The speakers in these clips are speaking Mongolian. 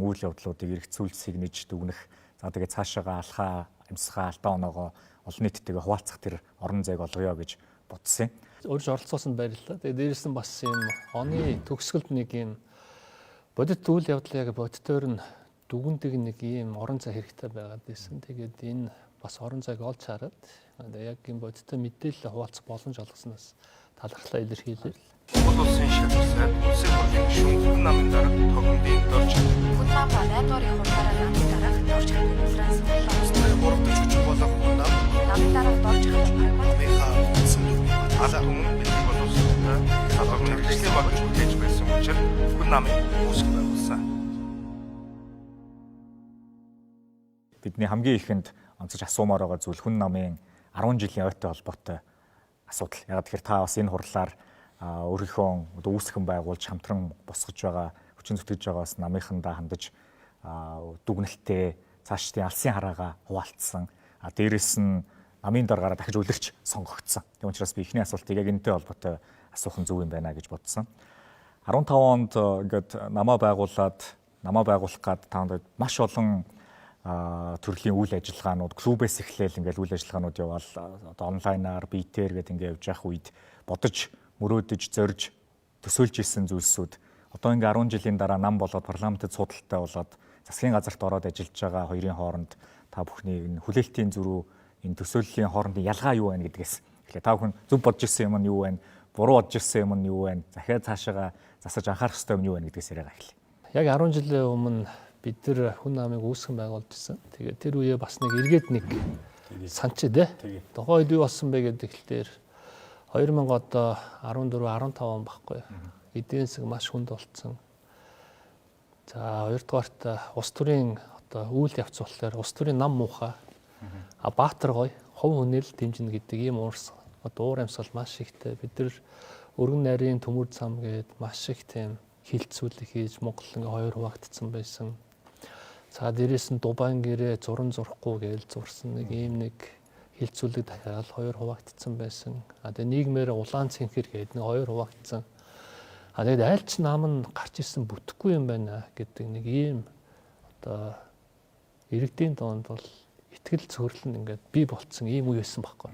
болсон үйл явдлуудыг эргцүүлсийг нэж дүгнэх. За тэгээд цаашаага алхаа, амьсгаа, алдаа оноогоо олон нийттэйгээ хуваалцах тэр орон зайг олгоё гэж бодсон юм. Урьж оролцуулсанд баярлалаа. Тэгээд дээрээс нь бас юм оны төгсгөлд нэг юм бодит үйл явдал яг бодитоор нь дүгндэг нэг ийм орон зай хэрэгтэй байгаад байсан. Тэгээд энэ бас орон зайг олж хараад яг юм бодиттой мэдээлэл хуваалцах боломж олгосноос талархлаа илэрхийлье. Монгол улсын шалгуур сайд улсын хурлын гишүүн хүн намын дарга Тогондын Дорж. Хүн нам ба 8 дугаар их хурлаараа намын дарга Дорж хандын улаан сонголоо. Улс төрийн 3 дахь хүчин болох хүн нам Намын дарга Дорж ханд прагматик намынхаа үндсэн дүрмийг Аль батлаа. түмэн бэлэг боловсролтой залуу мэргэжлийн багж хүлээж байсан учраас хүн намыг үүсгэн байгуулсан. Бидний хамгийн ихэнд онцож асуумаар байгаа зүйл хүн намын 10 жилийн ойтой холбоотой асуудал. Яг тэгэхээр та бас энэ хурлаар өөрийнхөө одоо үүсгэн байгуулж хамтран босгож байгаа, хүчин зүтгэж байгаа бас намынхандаа хандаж дүгнэлтээ цаашдын алсын хараагаа хуваалцсан. А дээрэс нь намын даргаараа дахиж үлэрч сонгогдсон. Тийм учраас би эхний асуултыг яг энэтэй холбоотой асуух нь зөв юм байна гэж бодсон. 15 онд ингээд намаа байгуулад, намаа байгуулах гад таанд маш олон төрлийн үйл ажиллагаанууд клубээс эхлээл ингээл үйл ажиллагаанууд яваал одоо онлайнаар биетээр гэдэг ингээд явж явах үед бодож мөрөөдөж зорж төсөөлж исэн зүйлсүүд одоо ингээ 10 жилийн дараа нам болоод парламентэд суудалтай болоод засгийн газарт ороод ажиллаж байгаа хоёрын хооронд та бүхний энэ хүлээлтийн зөрүү, энэ төсөөллийн хоорондын ялгаа юу байна гэдгээс эхлэе. Та бүхэн зөв бодож ирсэн юм нь юу байна? Буруу бодож ирсэн юм нь юу байна? Захиад цаашаага засаж анхаарах ёстой юм нь юу байна гэдгээс яриагаа эхлэе. Яг 10 жилийн өмнө бид нар хүн намыг үүсгэн байгуулж ирсэн. Тэгээд тэр үеэ бас нэг эргээд нэг санчээ дээ. Тухайн үед юу болсон бэ гэдэг хэлээр 2014 15 он баггүй. Эдийн засаг маш хүнд болцсон. За хоёрдугаарт улс төрийн одоо үйл явц болохоор улс төрийн нам муухай. А баатар гой хувь хүнэл дэмжинэ гэдэг ийм уурс одоо уур амьсгал маш ихтэй. Бид нар өргөн нарийн төмөр зам гээд маш их тийм хилцүүлэг хийж Монгол ингээ хоёр хуваагдсан байсан. За дээрээс нь Дубайн гэрээ зуран зурхгүй гээл зурсан нэг ийм нэг хилцүүлэг дахиад хоёр хуваагдсан байсан. А тэгээ нийгмээр улаан цэнхэр гээд нэг хоёр хуваагдсан. А тэгээд аль ч нам нь гарч ирсэн бүтэхгүй юм байна гэдэг нэг ийм одоо иргэдийн донд бол итгэл цөөрөл нь ингээд бий болцсон ийм үе байсан байхгүй.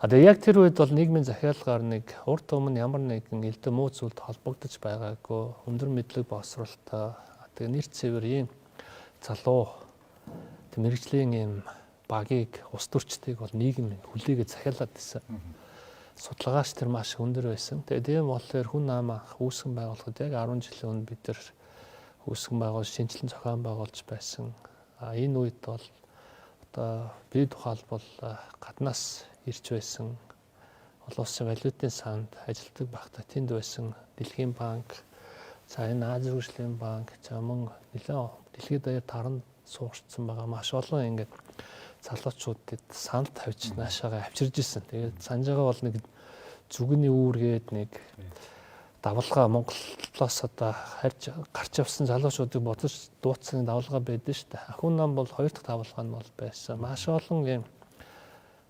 А тэгээ яг тэр үед бол нийгмийн захиалгаар нэг урд өмнө ямар нэгэн элдв муу зүйлд холбогдож байгаагүй өндөр мэдлэг боловсролтой тэгээ нэр цэвэр ийм залуу тэг мэрэгжлийн ийм багийг улс төрчдийг бол нийгэм хүлээгээ захиалаад байсан. Судалгаач тэр маш өндөр байсан. Тэгээ тийм болохоор хүн нам анх үүсгэн байгуулахад яг 10 жилийн өмнө бид нар үүсгэн байгуулж шинжилэн зохион байгуулж байсан. А энэ үед бол одоо би тухайлбал гаднаас ирж байсан олон улсын валютын санд ажилладаг байхдаа тэнд байсан Дэлхийн банк, за энэ Ази хөгжлийн банк, за мөн нэлээд дэлхийд даяар таран суурчсан байгаа маш олон ингээд залуучуудад санал тавьж наашаага авчирж исэн. Тэгээд санаж байгаа бол нэг зүгний үүргээд нэг давлгаа Монголоос одоо харж гарч явсан залуучуудыг бодож дууцсан давлгаа байдсан шүү дээ. Ахүн нам бол хоёр дахь давлгаа нь бол байсан. Маш олон юм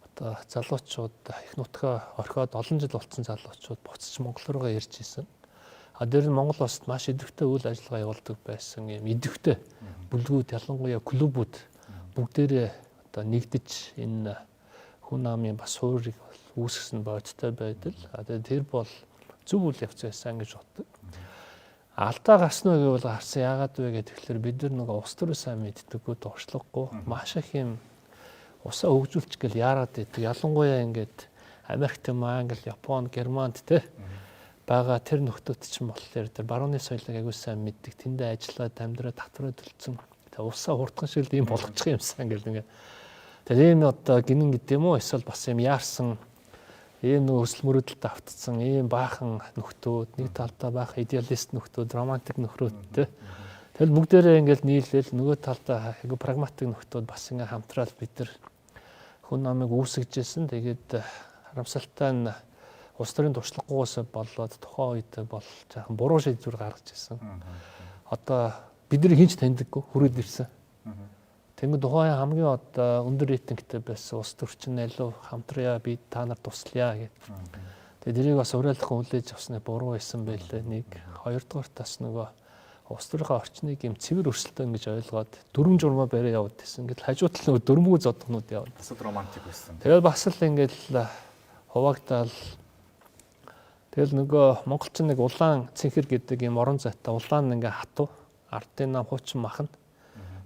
одоо залуучууд их нутгаа орхиод олон жил болцсон залуучууд буцаж Монгол руугаа ирж исэн. А дээр нь Монгол улсад маш идэвхтэй үйл ажиллагаа явуулдаг байсан юм идэвхтэй бүлгүүд, ялангуяа клубүүд бүгдээрээ одоо нэгдэж энэ хүн намын бас суурийг үүсгэсэн бодиттой байдал. А тэгээд тэр бол зөв үйл явц байсан гэж боддог. Алдаа гарсан уу гэвэл гарсан. Яагаад вэ гэхээр бид нар нөгөө улс төрөө сайн мэддэггүй, туршлагагүй маш их юм усаа хөгжүүлчих гэл яарад байдаг. Ялангуяа ингээд Америкт юм, Англи, Япон, Германд те байгаа тэр нөхдүүд чинь болохоор тэр барууны соёлыг аягүй сайн мэддэг. Тэндээ ажиллаад амьдраад татвараа төлцөн. Тэгээ усаа хурдхан шиг л ийм болгочих юмсан гэл ингээд. Тэгээ ийм одоо гинэн гэдэг юм уу эсвэл бас юм яарсан ийм нэг өсөл мөрөөдөлтөд автцсан ийм баахан нөхдүүд, нэг талдаа баахан идеалист нөхдүүд, романтик нөхрүүд те. Тэгэл бүгдээрээ ингээл нийлээл нөгөө талдаа айгүй прагматик нөхдүүд бас ингээ хамтраал бид нар хүн намыг үүсгэжсэн. Тэгээд харамсалтай нь улс төрийн туршлагагүйгээс болоод тухайн үед бол жаахан буруу шийдвэр гаргаж ирсэн. Одоо бид нар хинч таньдаггүй хүрээд ирсэн. Тэнгүүд тухайн хамгийн одоо өндөр рейтингтэй байсан улс төрчин алив хамтрая, би та нар туслая гэд. Тэгээд тэрийг бас уриалхан хүлээж авсны буруу байсан байлээ. Нэг, хоёрдугаар тас нөгөө Улс төрийнхөө орчныг юм цэвэр өрсөлдөөн гэж ойлгоод дүрм журмаа бариа яваад байсан. Ингээд хажуу тал нөгөө дүрмгүй зодгонууд яваад. Бас романтик байсан. Тэгээд бас л ингээд хуваагдаал. Тэгэл нөгөө монголчин нэг улаан цэнхэр гэдэг юм орон зайтай улаан ингээ хатуу ардын нам хуучин махна.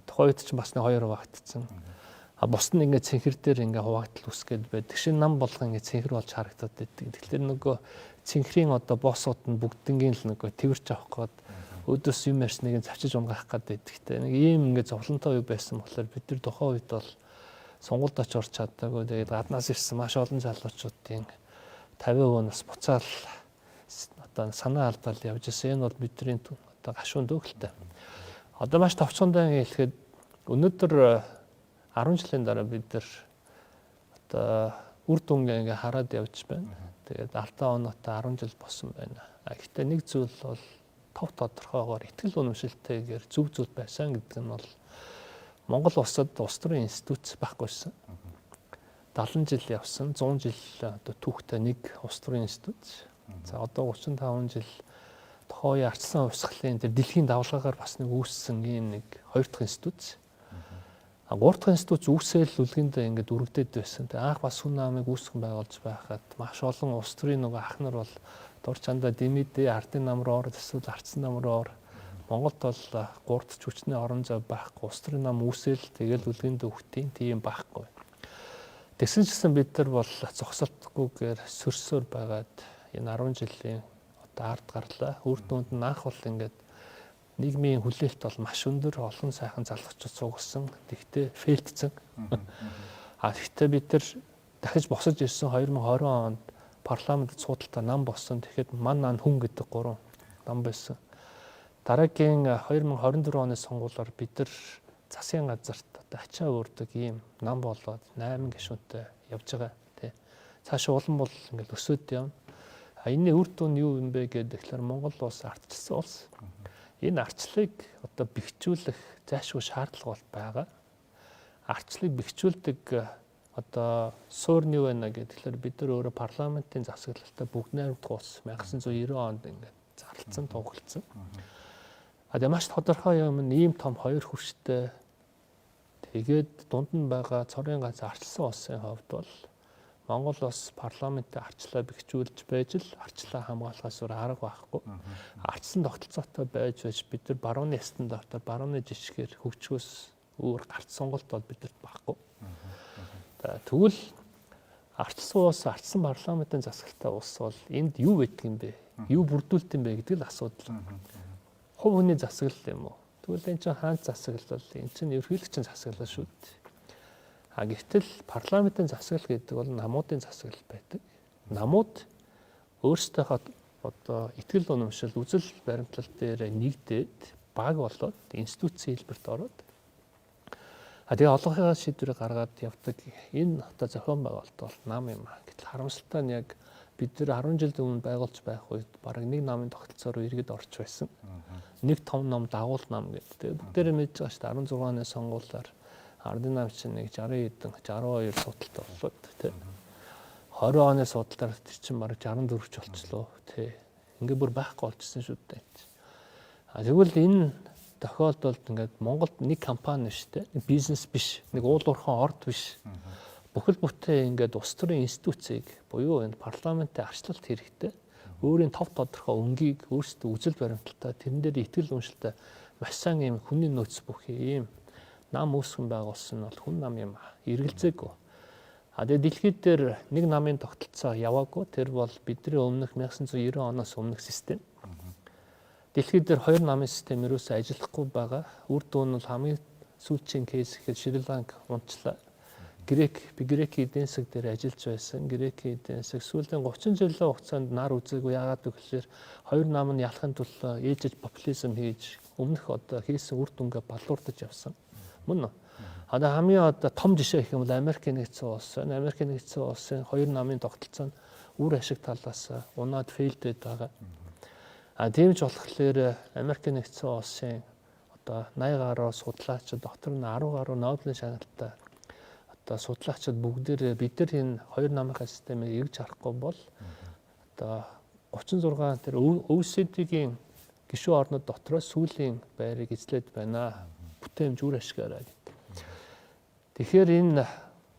Тухайн үед чинь бас нэг хоёр хуваагдсан. А бус нь ингээ цэнхэр дээр ингээ хуваагдал үүсгээд байдаг. Шинэ нам болго ингээ цэнхэр болж харагдаад байдаг. Тэгэхээр нөгөө цэнхрийн одоо боссууд нь бүгднгийн л нөгөө тэрч авах гээд өөдөөс юм ярьсныг нь завчиж унгаах гээд байдаг те. Нэг ийм ингээ зовлонтой үе байсан болохоор бид нар тухайн үед бол сонгуульд оч орч чадаагүй. Тэгээд гаднаас ирсэн маш олон залуучуудын 50% нь бас буцаал одоо санаа алдаал явж ирсэн. Энэ бол бидний одоо гашуун дөөлтэй. Одоо маш товчхондоо ингэ хэлэхэд өнөөдөр 10 жилийн дараа бид нар одоо үр дүнгээ ингээ хараад явж байна. Тэгээд алдаа оноотой 10 жил болсон байна. А гэхдээ нэг зүйл бол тов тодорхойгоор итгэл үнэмшилтэйгээр зөв зүйл байсан гэдэг нь бол Монгол улсад улс төрийн институт байхгүйсэн. 70 жил явсан, 100 жил одоо түүхтэй нэг улс төрийн институт. За одоо 35 жил тухайн үеийн арчсан хувьсгалын тэр дэлхийн давлгаагаар бас нэг үүссэн ийм нэг хоёр дахь институт. А гурав дахь институт үүсэл үлгэндээ ингээд үргэлдээд байсан. Тэгээ анх бас хүн намыг үүсгэн байгуулж байхад маш олон улс төрийн нөгөө ах нар бол дур чандаа дэмэдээ ардын нам руу ор эсвэл арчсан нам руу ор. Монголд бол гурав дахь хүчний орон зай байхгүй. Улс төрийн нам үүсэл тэгэл үлгэндээ өгтийн тийм байхгүй. Тэгсэн ч гэсэн бид нар бол зогсолтгүйгээр сөрсөөр байгаад энэ 10 жилийн одоо ард гарлаа. Үр дүнд нь анх бол ингээд нийгмийн хүлээлт бол маш өндөр, олон сайхан залгачуд суугсан. Тэгтээ фейлдсэн. А тэгтээ бид нар дахиж босож ирсэн 2020 онд парламентд суудалтай нам болсон. Тэгэхэд ман нан хүн гэдэг гурван нам байсан. Дараагийн 2024 оны сонгуулиар бид нар засгийн газарт одоо ачаа өөрдөг ийм нам болоод 8 гишүүнтэй явж байгаа тий. Цаашаа улам бол ингээл өсөөд явна. А энэний үр дүн юу юм бэ гэдэг тэгэхээр Монгол улс ардчилсан улс. Энэ арчлыг одоо бэхжүүлэх зайлшгүй шаардлага бол байгаа. Арчлыг бэхжүүлдэг одоо суурь нь юу байна гэхээр бид нар өөрөө парламентын засаглалтай бүгд найрамдах улс 1990 онд ингээд зарлцсан, тунхагласан. А тэгээ маш тодорхой юм нь ийм том хоёр хөрштэй тэгээд дунд нь байгаа цорын ганц арчилсан улсын хувьд бол Монгол улс парламентын арчлаа бэхжүүлж байж л арчлаа хамгаалахаас өөр арга байхгүй. Арчсан тогтолцоотой байж байж бид нар барууны стандартаар барууны жишгээр хөгжихөөс өөр гарц сонголт бол бидэрт байхгүй. Тэгвэл арчсан улс, арчсан парламентын засаглалтай улс бол энд юу байдаг юм бэ? Юу бүрдүүлт юм бэ гэдэг л асуудал. Хувь хүний засаглал юм уу? Тэгвэл энэ чинь хаант засаглал, энэ чинь ерөнхийлөгчийн засаглал шүү дээ. А гэвтэл парламентын засаглал гэдэг бол намуудын засаглал байдаг. Намууд өөрсдийнхөө одоо итгэл үнэмшил, үзэл баримтлал дээр нэгдээд баг болоод институцийн хэлбэрт ороод а тэгээ олонхын шийдвэрийг гаргаад явдаг энэ одоо зохион байгуулалт бол нам юм а. Гэтэл харамсалтай нь яг бид нар 10 жилийн өмнө байгуулж байх үед бараг нэг намын тогтолцоор иргэд орч байсан. Нэг том ном дагуул нам гэдэг. Тэгээ бүгдээрээ мэдж байгаа шүү дээ. 16 оны сонгуулиар ардын нам чинь нэг 60 хэдэн 62 судалтай болоод тий. 20 оны судалдаар тэр чинь бараг 64 ч болчлоо тий. Ингээ бүр байхгүй болчихсон шүү дээ. А тэгвэл энэ тохиолдолд ингээд Монголд нэг компани биш те, нэг бизнес биш, нэг уул уурхайн орд биш. Бүхэл бүтэн ингээд улс төрийн институцийг буюу энэ парламентын арчлалт хэрэгтэй. Өөрийн тов тодорхой өнгийг өөрсдөө үзэл баримталтай тэрэн дээр итгэл үнэмшилтэй маш сайн ийм хүний нөөц бүхий ийм нам үүсгэн байгуулсан нь бол хүн нам юм эргэлзээгүй. А тэгээ дэлхийд дээр нэг намын тогтолцоо яваагүй. Тэр бол бидний өмнөх 1990 оноос өмнөх систем. Дэлхийд дээр хоёр намын систем ерөөсөө ажиллахгүй байгаа. Үр дүн нь бол хамгийн сүүлчийн кейс гэхэд Шри Ланк унчлаа. Грек би Грекийн эдийн засаг дээр ажиллаж байсан. Грекийн эдийн засаг сүүлийн 30 жилийн хугацаанд нар үзээгүй. Яагаад гэвэл хоёр нам нь ялахын төлөө ээлжиж популизм хийж өмнөх одоо хийсэн үр дүнгээ балуурдаж явсан. Мөн үү? Одоо хамгийн одоо том жишээ гэх юм бол Америкийн нэгдсэн улс. Америкийн нэгдсэн улсын хоёр намын тогтолцоо нь үр ашиг талаас унаад фейлдээд байгаа. А тийм ч болохоор Америкийн нэгдсэн улсын одоо 80 гаруй судлаачид дотор нь 10 гаруй Нобелийн шагналтай одоо судлаачид бүгдээр бид нар энэ хоёр намынхаа системийг эргэж харахгүй бол одоо 36 тэр OECD-гийн гишүүн орнууд дотроо сүүлийн байрыг эзлээд байна. Бүтээмж үр ашгаараа гэдэг. Тэгэхээр энэ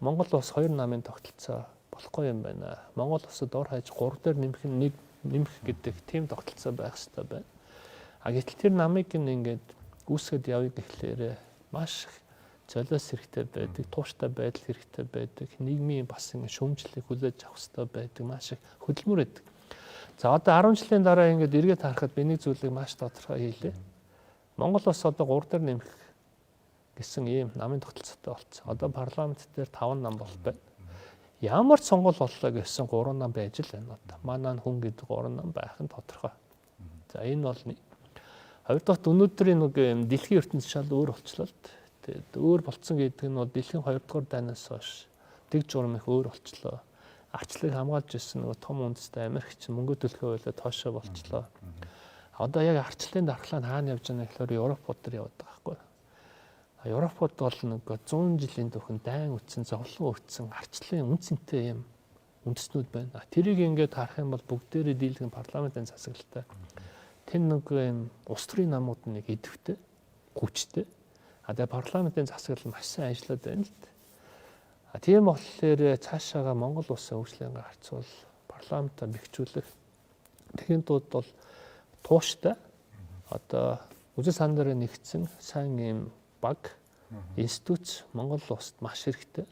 Монгол улс хоёр намын тогтолцоо болохгүй юм байна. Монгол улсад ор хаяж 3 дээр нэмэх нь нэг нэмэх гэдэг тийм тогтолцоо байх ёстой байна. А гэтэл тэр намыг ингээд үүсгэд явъя гэхлээр маш их золиос хэрэгтэй байдаг, тууштай байдал хэрэгтэй байдаг, нийгмийн бас ингэ шүүмжлэлийг хүлээж авах хэрэгтэй байдаг, маш их хөдөлмөр байдаг. За одоо 10 жилийн дараа ингээд эргээд харахад би нэг зүйлийг маш тодорхой хийлээ. Монгол улс одоо 3 дээр нэмэх гэсэн ийм намын тогтолцоотой болцсон. Одоо парламент дээр 5 нам бол байна. Ямар ч сонгуул боллоо гэсэн 3 нам байж л байна одоо. Манай хүн гэдэг 3 нам байх нь тодорхой. За энэ бол нэг. Хоёрдугаарт өнөөдрийн нэг дэлхийн ертөнц шал өөр болчлоо л. Тэгээд өөр болцсон гэдэг нь бол дэлхийн 2 дугаар дайнаас хойш дэг журам их өөр болчлоо. Арчлыг хамгаалж ирсэн нөгөө том үндэстэй Америк чинь мөнгө төлөхөө болоо тоошоо болчлоо. Одоо яг арчлалын дархлаа нь хаана явж байгаа гэхээр Европ дээр яваад байгаа байхгүй. Европод бол нэг 100 жилийн түүхэн дайн үтсэн, зовлон үтсэн, арчлалын үн цэнтэй юм үндэстнүүд байна. Тэрийг ингээд харах юм бол бүгдээрээ дийлгэн парламентын засаглалтай. Тэр нэг юм улс төрийн намууд нэг идэвхтэй, хүчтэй. А тэгээ парламентын засаглал маш сайн ажиллаад байна л да. А тийм болохоор цаашаага Монгол улсын хөгжлийн гарцуул парламентаа бэхжүүлэх тэгэхин тулд бол тууштай одоо үзэл саналаараа нэгдсэн сайн юм баг институт Монгол улсад маш хэрэгтэй.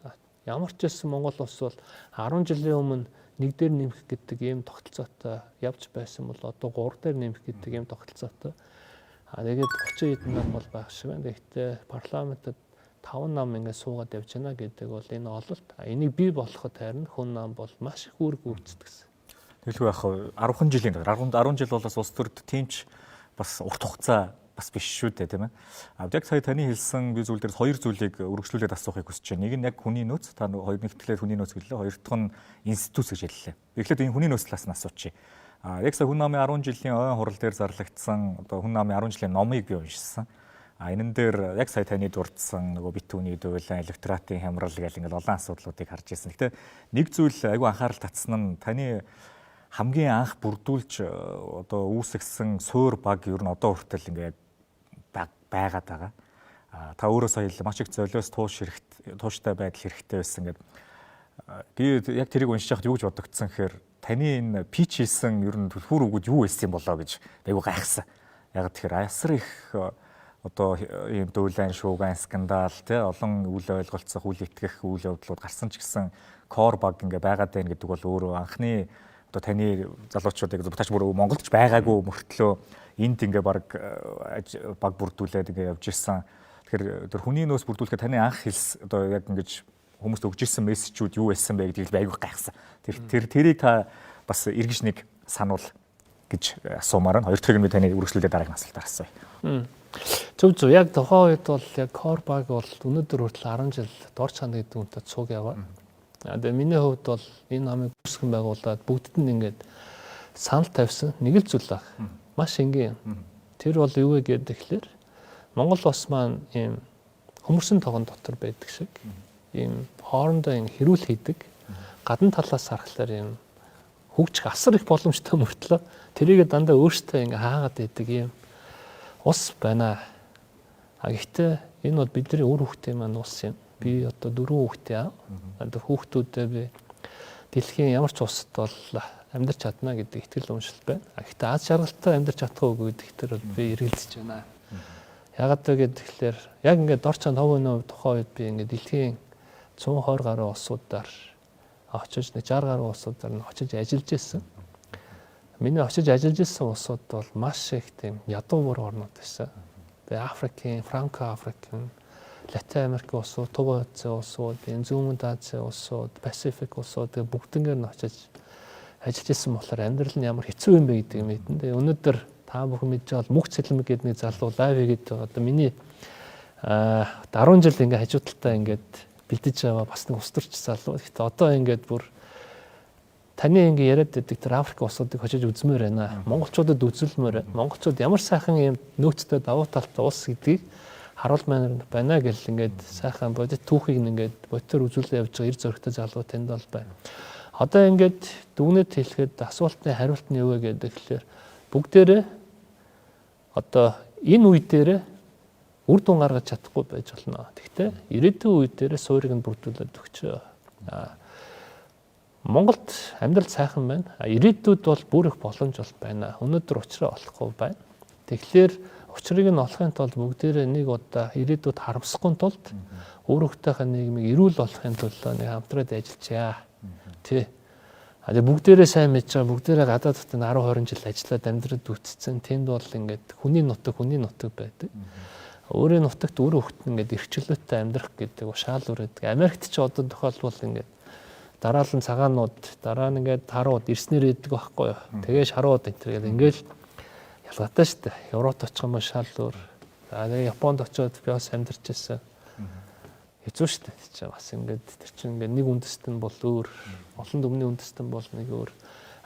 Ямар ч байсан Монгол улс бол 10 жилийн өмнө нэг дээр нэмэх гэдэг ийм тогтолцоотой явж байсан бол одоо 3 дээр нэмэх гэдэг ийм тогтолцоотой. А тэгээд 30 хэдэн нам бол байх шиг байна. Тэгэхдээ парламентод 5 нам ингээд суугаад явж байна гэдэг бол энэ ололт. Энийг бий болгоход харин хүн нам бол маш их үүрэг гүйцэтгэсэн. Тэгэлгүй яг 10 жилийн дараа 10 жил бол бас улс төрд тиймч бас урт хугацаа бас биш шүү дээ, тийм ээ. А яг сая таны хэлсэн би зүйл дээр хоёр зүйлийг үргэлжлүүлээд асуухыг хүсэж байна. Нэг нь яг хүний нөөц, та хоёр нэг талаар хүний нөөц гэлээ, хоёр дахь нь институт гэж хэллээ. Эхлээд энэ хүний нөөц талаас нь асуучих. А яг сая хүн намын 10 жилийн ойн хурал дээр зарлагдсан одоо хүн намын 10 жилийн номыг би уншсан. А энэн дээр яг сая таны дурдсан нөгөө бит түүний дуйлан, электоратын хямрал гэл ингээл олон асуудлуудыг харж ирсэн. Гэтэ нэг зүйл айгүй анхаарал татсан нь таны хамгийн анх бүрдүүлж одоо үүсгэсэн суур баг ер нь одоо хүртэл ингээд байгаад байгаа. А та өөрөө сая маш их золиос тууш хэрэгтэй, тууштай байдал хэрэгтэй байсан гэдэг. Би яг тэрийг уншиж байхад юу гэж бодогдсон гэхээр таны энэ пич хийсэн ер нь түлхүүр үгүүд юу байсан юм болоо гэж айгүй гайхсан. Яг тэгэхээр асар их одоо ийм дуулан, шууган, скандал тий олон үйл ойлголцох, үйл итгэх үйл явдлууд гарсан ч гэсэн кор баг ингээ байгаад байна гэдэг бол өөрөө анхны одоо таны залуучуудыг тач бүр Монголд ч байгаагүй мөртлөө энд ингээ баг баг бүрдүүлээд ингээ явж ирсэн. Тэгэхээр тэр хүний нөөц бүрдүүлэхэд таны анх хэлс одоо яг ингэж хүмүүст өгж ирсэн мессежүүд юу байсан бэ гэдгийг би айгүй гайхсан. Тэр тэр тэрийг та бас эргэж нэг сануул гэж асуумаар байна. Хоёр дахьыг би таны үргэлжлүүлээд дараагийн асуултаар асууя. Зөв зөв. Яг тухайн үед бол яг core баг бол өнөөдөр хүртэл 10 жил дор чанд гэдэг үнтэй цуг яваа. Тэгээ миний хувьд бол энэ намыг үүсгэн байгуулад бүгдд нь ингээд санал тавьсан нэг л зүйл баг. Маш энгийн юм. Тэр бол юу вэ гэхээр Монгол улс маань ийм хөмөрсөн тогон дотор байдаг шиг ийм хоорондоо ийм хэрүүл хийдэг. Гадна талаас харахаар ийм хөгжих асар их боломжтой мөртлөө тэрийг дандаа өөртөө ингээ хаагаад байдаг ийм ус байна. А гэхдээ энэ бол бидний үр хүүхдийн маань улс юм. Би одоо 4 хүүхдээ аа. Одоо хүүхдүүдээ би дэлхийн ямар ч улсад бол амьдарч чадна гэдэг итгэл үнэмшил байна. А гэхдээ аз жаргалтай амьдарч чадах уу гэдэг дээр бол би эргэлзэж байна. Ягаад вэ гэхээр яг ингээд дор чанд хов өнөө тухайн үед би ингээд дэлхийн 120 гаруй улсуудаар очиж 60 гаруй улсуудаар нь очиж ажиллаж исэн. Миний очиж ажиллаж исэн улсууд бол маш их тийм ядуу бүр орнууд байсан. Тэгээ Африкийн, Франко Африкийн, Латин Америк улсууд, Туг Азийн улсууд, энэ Зүүн Азийн улсууд, Пасифик улсууд тэгээ бүгднгээр нь очиж ажиллаж исэн болохоор амьдрал нь ямар хэцүү юм бэ гэдгийг мэднэ. Тэгээ өнөөдөр та бүхэн мэдж байгаа бол Мөнх Цэлмэг гэдэг нэг залуу лайв хийгээд байгаа. Одоо миний 10 жил ингээ хажуу талдаа ингээд бэлдэж байгаа бас нэг ус төрч залуу. Гэхдээ одоо ингээд бүр таны ингээ яриад байдаг тэр Африк улсуудыг очиж үзмээр байна. Монголчуудад үзүүлмээр байна. Монголчууд ямар сайхан юм нөөцтэй давуу талтай улс гэдгийг харуулмаар байна гэл ингээд сайхан бодит түүхийг ингээд бодитоор үзүүлээ явж байгаа эр зөрөгтэй залуу танд бол байна. Одоо ингээд дүгнэт хэлэхэд асуултны хариулт нь юу вэ гэдэг тэгэхээр бүгдээрээ Одоо энэ үе дээр үр дүн гаргаж чадахгүй байж болно. Гэхдээ ирээдүйн үе дээр суурийг нь бүрдүүлээд өгч. Монголд амьдрал сайхан байна. Ирээдүйд бол бүр их боломж бол байна. Өнөөдөр учраа олохгүй байна. Тэгэхээр учрыг нь олохын тулд бүгдээрээ нэг удаа ирээдүйд харамсахгүй тулд өөрөөхтэйхээ нийгмийг эрүүл болохын төлөө нэг хамтраад ажиллажээ. Тэ. А тэгээ бүгдээрээ сайн мэдж байгаа, бүгдээрээ гадаад дотор 10 20 жил ажиллаад амьдрал үтцсэн. Тэнд бол ингээд хүний нутаг байдаг. Өөрийн нутагт өөрөө хөхт ингээд эрхчлөөтэй амьдрах гэдэг шаал үрээдэг. Америкт ч одоо тохиолбол ингээд дараалан цагаанууд, дараа нь ингээд харууд ирснээр идэг байхгүй юу. Тэгээ шарууд энэ төр гэдэг ингээд ялгаатай шүү дээ. Европт очих юм бол шал өөр. За тэгээ Японд очиод би бас амьдарч ирсэн. Хэцүү шүү дээ. Тэр чинь бас ингээд тэр чинь ингээд нэг үндэстэн бол өөр, олон дүмний үндэстэн бол нэг өөр.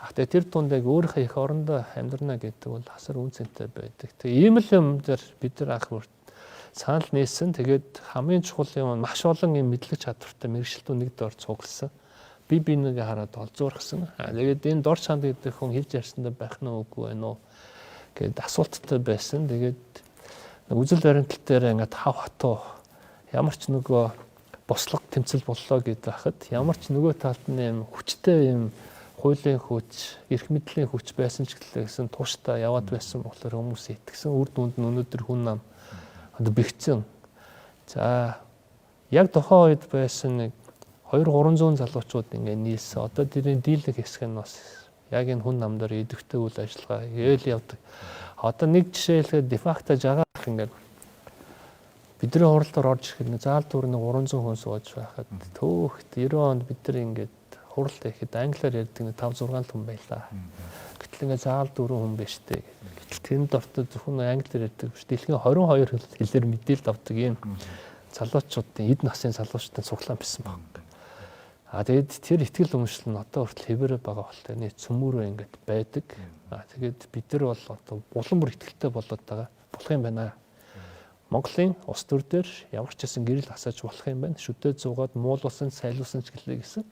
А тэгээ тэр тунд яг өөрийнхөө эх орондоо амьдрна гэдэг бол асар үн цэнтэй байдаг. Тэгээ ийм л юм дээр бид нар анх бүр санал нээсэн. Тэгээд хамгийн чухал юм маш олон юм мэдлэг чадвартай мэргэжилтүүд нэг дор цугласан. Би нэгэ хараад олзуурхсан. А тэгээд энэ дор чанд гэдэг хүн хэлж ярьсандаа байх нь үгүй байна уу гэд асуулттай байсан. Тэгээд үзэл баримтлал дээр ингээд хав хатуу ямар ч нөгөө бослого тэмцэл боллоо гэд байхад ямар ч нөгөө талд нь юм хүчтэй юм хуулийн хүч, эрх мэдлийн хүч байсан ч гэлээ гэсэн тууштай яваад байсан болохоор хүмүүс итгэсэн. Үр дүнд нь өнөөдөр хүн нам одоо бэхжсэн. За яг тухайн үед байсан нэг 2-300 залуучууд ингээд нийлсэн. Одоо тэрний дийлэх хэсэг нь бас яг энэ хүн нам дээр идэвхтэй үйл ажиллагаа гээл явдаг. Одоо нэг жишээ хэлэхэд дефакто жагаах ингээд бидний хуралдаар орж ирэхэд нэг заал дүүрний 300 хүн сууж байхад төөхт 90 онд бид нар ингээд хуралд ихэд англиар ярьдаг нэг 5 6 хүн байлаа. Гэтэл ингээд заал дөрвөн хүн байж тээ. Гэтэл тэнд ортод зөвхөн англиар ярьдаг биш. Дэлхийн 22 хэлээр мэдээлэл авдаг ийм залуучуудын эд насын залуучуудын цуглаан байсан баг. А тэгээд тэр итгэл үнэмшил нь одоо хүртэл хэвээрээ байгаа бол таны цөмөрөө ингээд байдаг. А тэгээд бид нар бол одоо улам бүр итгэлтэй болоод байгаа болох юм байна. Монголын улс төр дээр ямар ч гэсэн гэрэл асааж болох юм байна. Шүдээ зуугаад муулуулсан, сайлуулсан ч гэлээ гэсэн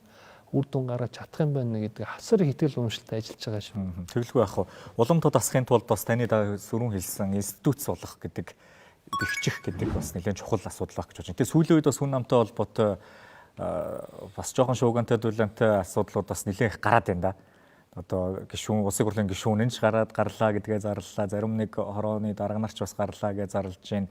үр дүн гаргаж чадах юм байна гэдэг асар их итгэл үнэмшилтэй ажиллаж байгаа шүү. Тэгэлгүй яах вэ? Улам тод асахын тулд бас таны сөрүүн хэлсэн институт суулгах гэдэг бэхжих гэдэг бас нэлээд чухал асуудал байх гэж бодож байна. Тэгээ сүүлийн үед бас хүн амтай холбоотой бас жоохон шуугантай дулаантай асуудлууд бас нэлээд их гараад байна да. Одоо гишүүн улсын хурлын гишүүн нь ч гараад гарлаа гэдгээ зарлалаа. Зарим нэг хорооны дарга нар ч бас гарлаа гэж зарлж байна.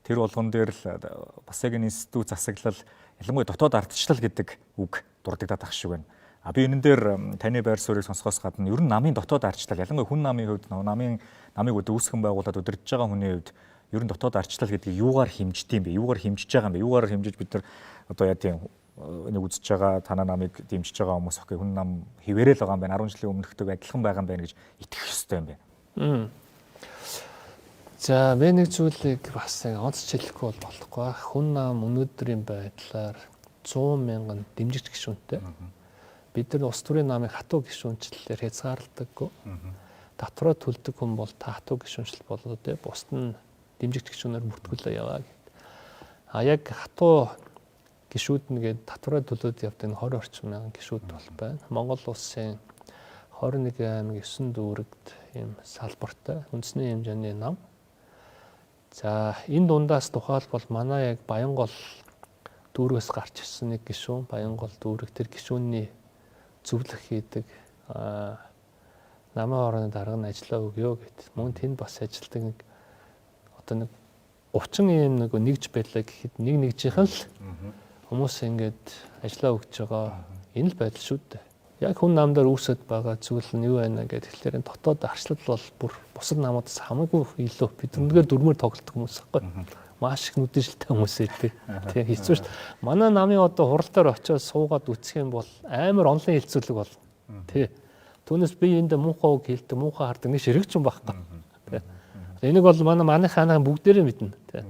Тэр болгон дээр л бас яг энэ институт засаглал ялангуяа дотоод ардчлал гэдэг үг дурддагдаад ах шиг байна. А би энэн дээр таны байр суурийг сонсохоос гадна ер нь намын дотоод ардчлал ялангуяа хүн намын хувьд намын намыг үүсгэн байгуулад удирдах байгаа хүний хувьд ер нь дотоод ардчлал гэдгийг юугаар хэмждэг юм бэ? Юугаар хэмжиж байгаа юм бэ? Юугаар хэмжиж бид нар одоо яа тийм энийг үзэж байгаа танаа намыг дэмжиж байгаа хүмүүс окей хүн нам хിവэрэл байгаа юм байна 10 жилийн өмнөхтэйг адилхан байгаа юм байна гэж итгэх ёстой юм байна. За би нэг зүйлийг бас онцч хэлэхгүй бол болохгүй. Хүн нам өнөөдрийн байдлаар 100 мянган дэмжигч гишүүнтэй. Бид нар улс төрийн намыг хатуу гишүүнчлэлээр хязгаарлагдаггүй. Татвараа төлдөг хүн бол та хатуу гишүүнчлэл болоод те бусд нь дэмжигч гишүүнээр бүртгүүлээ яваа гэд. А яг хатуу гишүүд нь гээд татвараа төлөөд явдаг 20 орчим мянган гишүүд бол байна. Монгол улсын 21 аймаг 9 дүүрэгт ийм салбартай үндэсний хэмжээний нам. За энэ дундаас тухайлбал манай яг Баянгол дүүргээс гарч ирсэн нэг гишүүн Баянгол дүүрэг тэр гишүүний зөвлөх хийдэг намын орны дарга нь ажиллаа өгөө гэт. Мөн тэнд бас ажилладаг нэг одоо нэг 30 ийм нэг нэгж байлаа гэхэд нэг нэгжийнх нь л хүмүүс ингээд ажиллаа өгч байгаа. Энэ л байдал шүү дээ. Яг хүн нам дээр үүсэт байгаа зүйл нь юу байна гэдэг тэгэхээр энэ дотоод арчлал бол бүр бусад намуудаас хамаагүй илүү. Бид өнөөр дүрмээр тоглодог хүмүүс байхгүй. Маш их нүдэншилтэй хүмүүс байдаг. Тийм хэцүү шүү дээ. Манай намын одоо хурал дээр очиод суугаад үтсэх юм бол амар онлайн хэлцүүлэг болно. Тий. Түүнээс би энд муухай үг хэлдэг, муухай хардаг нэг ширэгч юм байхгүй. Тий. Энийг бол манай манайхаа бүгдээрээ мэднэ. Тий.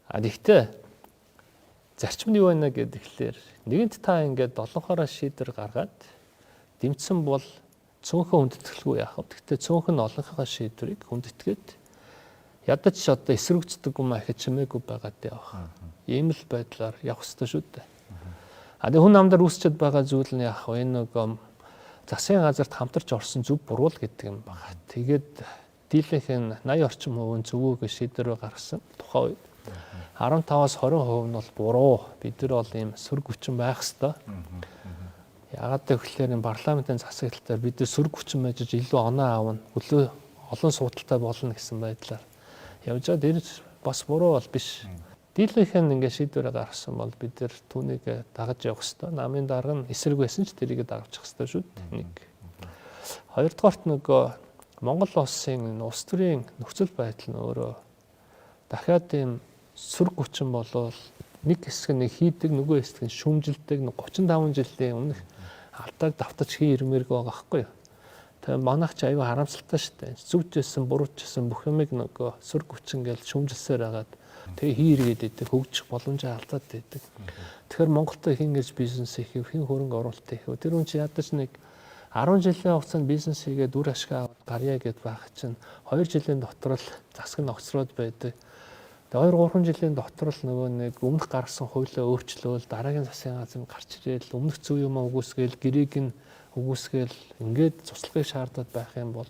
А тэгтээ зарчим нь юу байна гэдэг тэгэхээр нэгэнт та ингээд олонхороо шийдвэр гаргаад дэмцсэн бол цөөнхөн хүндэтгэлгүй яах вэ? Гэхдээ цөөнх нь олонхороо шийдвэрийг хүндэтгээд ядаж одоо эсрэгцдэг юм ахиж чимээгүй байгаад явах. Ийм л байдлаар явах ёстой шүү дээ. А тэгээ хүн нам дээр үүсчихэд байгаа зүйл нь яах вэ? Энэ нөгөө засгийн газарт хамтарч орсон зөв буруу л гэдэг юм байна. Тэгээд Дийлэнх нь 80 орчим хувь нь зөв гэж шийдвэр гаргасан тухайн үед. 15-аас 20% нь бол буруу. Бид нар бол ийм сөрөг хүчин байх ёстой. Яагаад гэвэл энэ парламентын засаглал дээр бид нар сөрөг хүчин байж илүү оноо авна, илүү олон суудалтай болно гэсэн байдлаар явж байгаа. Тэр бас буруу бол биш. Дийлэнх нь ингээд шийдвэрээ гаргасан бол бид нар түүнийг дагаж явах ёстой. Намын дарга нь эсрэг байсан ч тэрийг дагавчих ёстой шүү дээ. Нэг. Хоёрдугаарт нөгөө Монгол улсын энэ улс төрийн нөхцөл байдал нь өөрөө дахиад ийм сөрөг хүчин болвол нэг хэсэг нь хийдэг, нөгөө хэсэг нь шүүмжилдэг. 35 жилийн өмнөх алдааг давтаж хий ирмээргүй байгаа байхгүй юу? Тэгээ манайх ч аюу харамсалтай шүү дээ. Зүвжсэн, буруутжсэн бүх юмыг нөгөө сөрөг хүчин гэж шүүмжилсээр хагаад тэгээ хий эргээд идэг, хөгжих боломжоо алдаад идэг. Тэгэхээр Монголд хэн гэж бизнес хийх, хэн хөрөнгө оруулалт хийх вэ? Тэр хүн чи ядаж нэг 10 жилийн хугацаанд бизнес хийгээд үр ашиг аваад гарья гэд байх чинь 2 жилийн дотор л засаг нь огцроод байдаг. Тэгээ 2 3 жилийн дотор л нөгөө нэг өмнөх гаргасан хуулиа өөрчлөөл дараагийн засгийн газар гарч ирээл өмнөх зөв юм үгүйсгээл гэрээг нь үгүйсгээл ингээд цуцлагыг шаардаад байх юм бол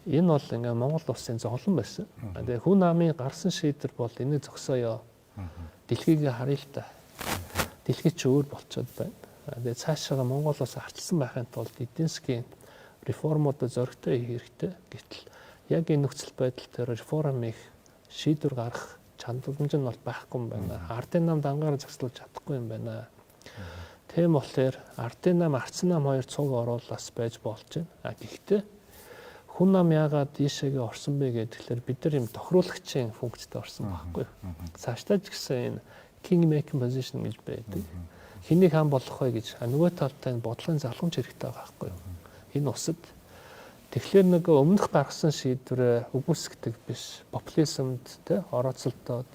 энэ бол ингээ Монгол улсын зовлон байсан. Тэгээ хүн намын гарсан шийдвэр бол энийг зогсооё. Дэлхийг харъя л та. Дэлхий чи өөр болцоод байна. Тэгээ цаашаа Монгол улс арчилсан байхын тулд эдийн засгийн реформуудад зоригтой хийх хэрэгтэй. Гэтэл яг энэ нөхцөл байдал дээр реформ хийх шийдвэр гаргах чадламж нь бол байхгүй юм байна. Ардын нам дангаар зогсолж чадахгүй юм байна. Тийм болохоор ардын нам, арцсан нам хоёр цуг оруулаас байж болж байна. А гэхдээ хүн нам яагаад ийшээгээ орсон бэ гэхээр бид нар юм тохируулагчийн функцтэй орсон байхгүй юу. Цаашдаа ч гэсэн энэ king making position гэж байдаг. Хэнийг хаан болгох вэ гэж нөгөө талдаа энэ бодлогын залгамж хэрэгтэй байгаа байхгүй юу. Энэ усад тэгэхээр нөгөө өмнөх гаргасан шийдвэрээ үгүйсгдэг биш, популизмд тэ орооцолдоод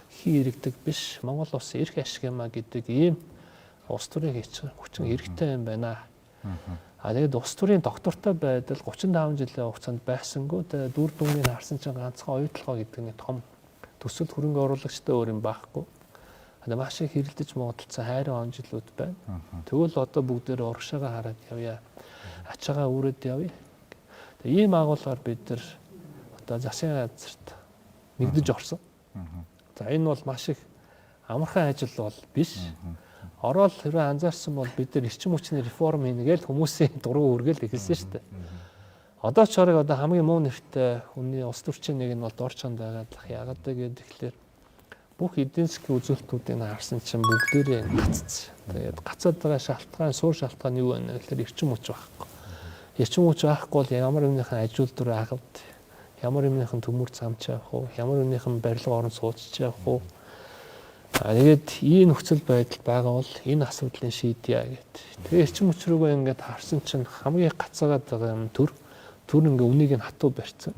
хий иргэдэг биш, Монгол улсын эрх ашиг юмаа гэдэг ийм улс төрийн хүчин хэрэгтэй юм байна. А тэгээд улс төрийн доктортой байдал 35 жилийн хугацаанд байсангүй. Тэгээд дүр дүнгийг харсан чинь ганцхан оюутлогоо гэдэг нэг том төсөл хөрөнгө оруулагчтай өөр юм байхгүй. А маш их хэрэлдэж муудалцсан хайрын он жилүүд байна. Тэгвэл одоо бүгдээр урагшаага хараад явъя. Ачаагаа үүрээд явъя. Тэгээд ийм агуулгаар бид нар одоо засгийн газарт нэгдэж орсон. За энэ бол маш их амархан ажил бол биш. Ороод хэрвээ анзаарсан бол бид нар эрчим хүчний реформ хийнэ гээл хүмүүсийн дуруу үргээл эхэлсэн шүү дээ. Одоо ч орыг одоо хамгийн муу нэртэй хүний улс төрчийн нэг нь бол Дорчонд байгаад л яагаад вэ гэхээр бүх эдийн засгийн үзүүлэлтүүдийг харсан чинь бүгдээрээ гацц. Тэгээд гацаад байгаа шалтгаан, суур шалтгаан юу вэ гэхээр эрчим хүч байхгүй. Эрчим хүч байхгүй бол ямар юмныхан ажил дүр агавд, ямар юмныхан төмөр замч явах уу, ямар юмныхан барилга орон сууцч явах уу. Тэгээд ийм нөхцөл байдал байгаа бол энэ асуудлыг шийдье гэд. Тэгээ эрчим хүч рүүгээ ингээд харсан чинь хамгийн гацаагаад байгаа юм төр ингээ үнийг нь хатуу барьсан.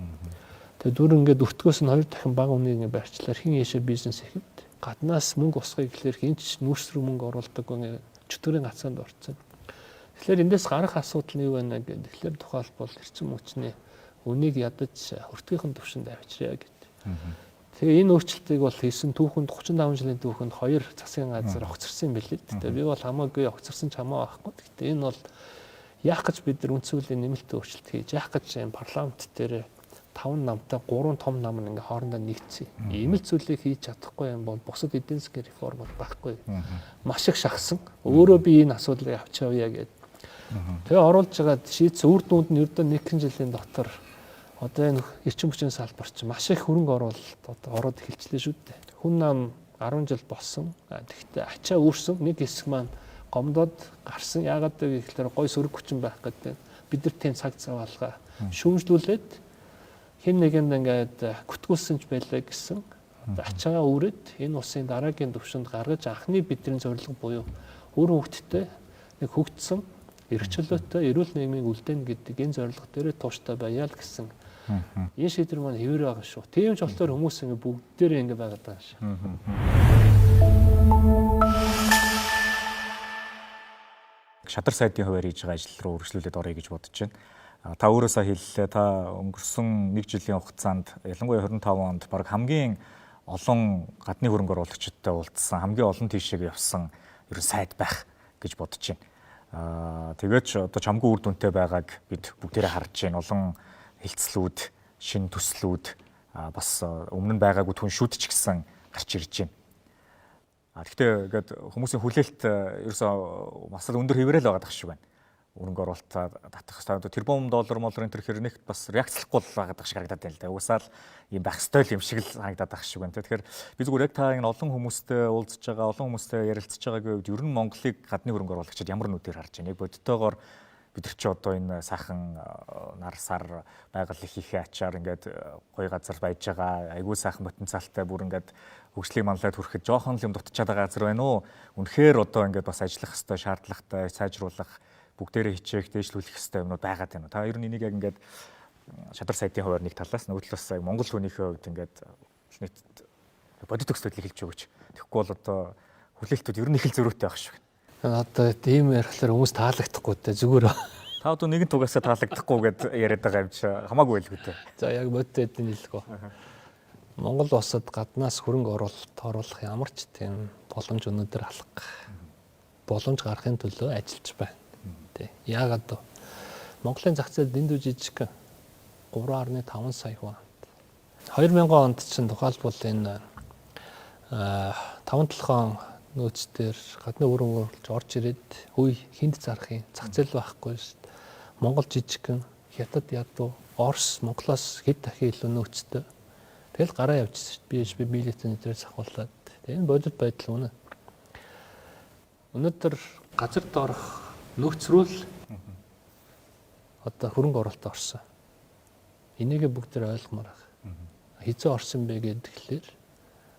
Тэгээ дүр ингээд өртгөөс нь 2 дахин бага үнийг ингээд барьчлаар хэн ийшээ бизнес ихэвд гаднаас мөнгө усгая гэхлээр хэн ч нүүрс рүү мөнгө оруулдаг ингээ чөтгөрийн гацаанд орцсон. Тэгэхээр эндээс гарах асуудал нь юу байна гэдэг. Тэгэхээр тухайлбал эрчим хүчний үнийг ядаж өртгийнхэн төвшөнд авчирья гэд. Тэгээ энэ өөрчлөлтийг бол хийсэн түүхэнд 35 жилийн түүхэнд 2 засгийн газар огцорсон юм билээ. Тэгээ би бол хамаагүй огцорсон ч хамаа байхгүй. Гэхдээ энэ бол яах гэж бид нар үндсэн хуулийн нэмэлт өөрчлөлт хийж яах гэж юм парламент дээр 5 намтай 3 том нам нь ингээ хоорондоо нэгдсэн. Ийм л зүйлийг хийж чадахгүй юм бол бусад эдийн засгийн реформ бол байхгүй. Маш их шахсан. Өөрөө би энэ асуудлыг авч явъя гэд. Тэгээ оруулж байгаад шийдсэн үр дүнд нь ердөө 1 жилийн дотор одоо энэ эрчим хүчний салбар чинь маш их хөрөнгө оруулалт одоо ороод эхэлчлээ шүү дээ. Хүн нам 10 жил болсон. Тэгэхдээ ачаа үүрсэн нэг хэсэг маань гомдоод гарсан. Яагаад вэ гэхээр гой сөрөг хүчин байх гэдэг. Бид нар тийм цаг зав алгаа шүүмжлүүлээд хэн нэгэнд ингээд гүтгүүлсэн ч байлаа гэсэн. Ачаагаа үүрээд энэ улсын дараагийн төвшөнд гаргаж анхны бидний зорилго буюу үр хөвгттэй нэг хөгжсөн эрх чөлөөтэй эрүүл нийгмийг үлдээнэ гэдэг энэ зорилго дээр тууштай байя л гэсэн. Энэ шийдвэр маань хэвээр байгаа шүү. Тийм ч болохоор хүмүүс ингэ бүгдээрээ ингэ байгаад байгаа шүү. Шадар сайдын хуваар хийж байгаа ажил руу үргэлжлүүлээд оръё гэж бодож байна. Та өөрөөсөө хэллээ. Та өнгөрсөн 1 жилийн хугацаанд ялангуяа 25 онд баг хамгийн олон гадны хөрөнгө оруулагчидтай уулзсан, хамгийн олон тийшээ явсан ерөн сайд байх гэж бодож байна. Тэгээд ч одоо чамгүй үр дүнтэй байгааг бид бүгдээрээ харж байна. Олон хэлцлүүд, шинэ төслүүд бас өмнө нь байгаагүй түншүүд ч гэсэн гарч ирж байна. Гэхдээ ингээд хүмүүсийн хүлээлт ерөөсөө бас л өндөр хэврэл байгаа дах шиг байна. Хөрөнгө оруулалтаа татах хэрэгтэй. Тэрбум доллар молор энэ төр хэр нэгт бас реакцлахгүй л байгаа дах шиг харагдаад байна л да. Угсаал юм байх ёстой л юм шиг л харагдаад байх шиг байна. Тэгэхээр би зүгээр яг та энэ олон хүмүүстэй уулзж байгаа, олон хүмүүстэй ярилцж байгаагийн хувьд ер нь Монголыг гадны хөрөнгө оруулагчид ямар нүдээр харж байна? Яг бодтойгоор бид нар чи одоо энэ сайхан нар сар байгаль их их ачаар ингээд гоё газар байж байгаа, айгүй сайхан потенциалтай бүр ингээд хөгжлийн манлайд хүрэхэд жоохон л юм дутчаад байгаа газар байна уу? Үнэхээр одоо ингээд бас ажиллах ёстой, шаардлагатай, сайжруулах, бүгдээрээ хичээх, дээшлүүлэх ёстой юмнууд байгаад байна уу? Та ер нь энийг яг ингээд шадар сайдын хуваар нэг талаас, нөгөө талаас Монгол хүнийхээ хувьд ингээд нийт бодит төсөөллийг хэлж өгөөч. Тэгэхгүй бол одоо хүлээлтүүд ер нь их л зөрүүтэй байх шиг. Одоо тийм ярихлаар хүмүүс таалагдахгүй те зүгээр. Та одоо нэгэн тугаасаа таалагдахгүй гэд яриад байгаа юм чи хамаагүй байлгүй те. За яг бодит эдэн хэлэхгүй. Монгол улсад гаднаас хөрөнгө оруулалт оруулах ямар ч тийм боломж өнөөдөр алга. Боломж гаргахын төлөө ажиллаж байна. Тэ. Яагаад вэ? Монголын зах зээл дэндүү жижиг 3.5 сая хүн. 2000 онд чинь тухайлбал энэ 5 толгоон нөөц дээр гадны хөрөнгө оруулалт орж ирээд үе хинд зарах юм зах зээл байхгүй шүү дээ. Монгол жижигхэн, Хятад ядуу, Орос Монголоос хэд дахин илүү нөөцтэй. Тэгэл гараа явчихсан шүү дээ. BHP билетийн өдрөөс ахуулаад. Тэгээ энэ бодит байдал үнэ. Өнөөдөр газар доорх нөөц рүү л одоо хөрөнгө оруулалт орсон. Энийг бүгд тэр ойлгомоор байна. Хизээ орсон бэ гэхээр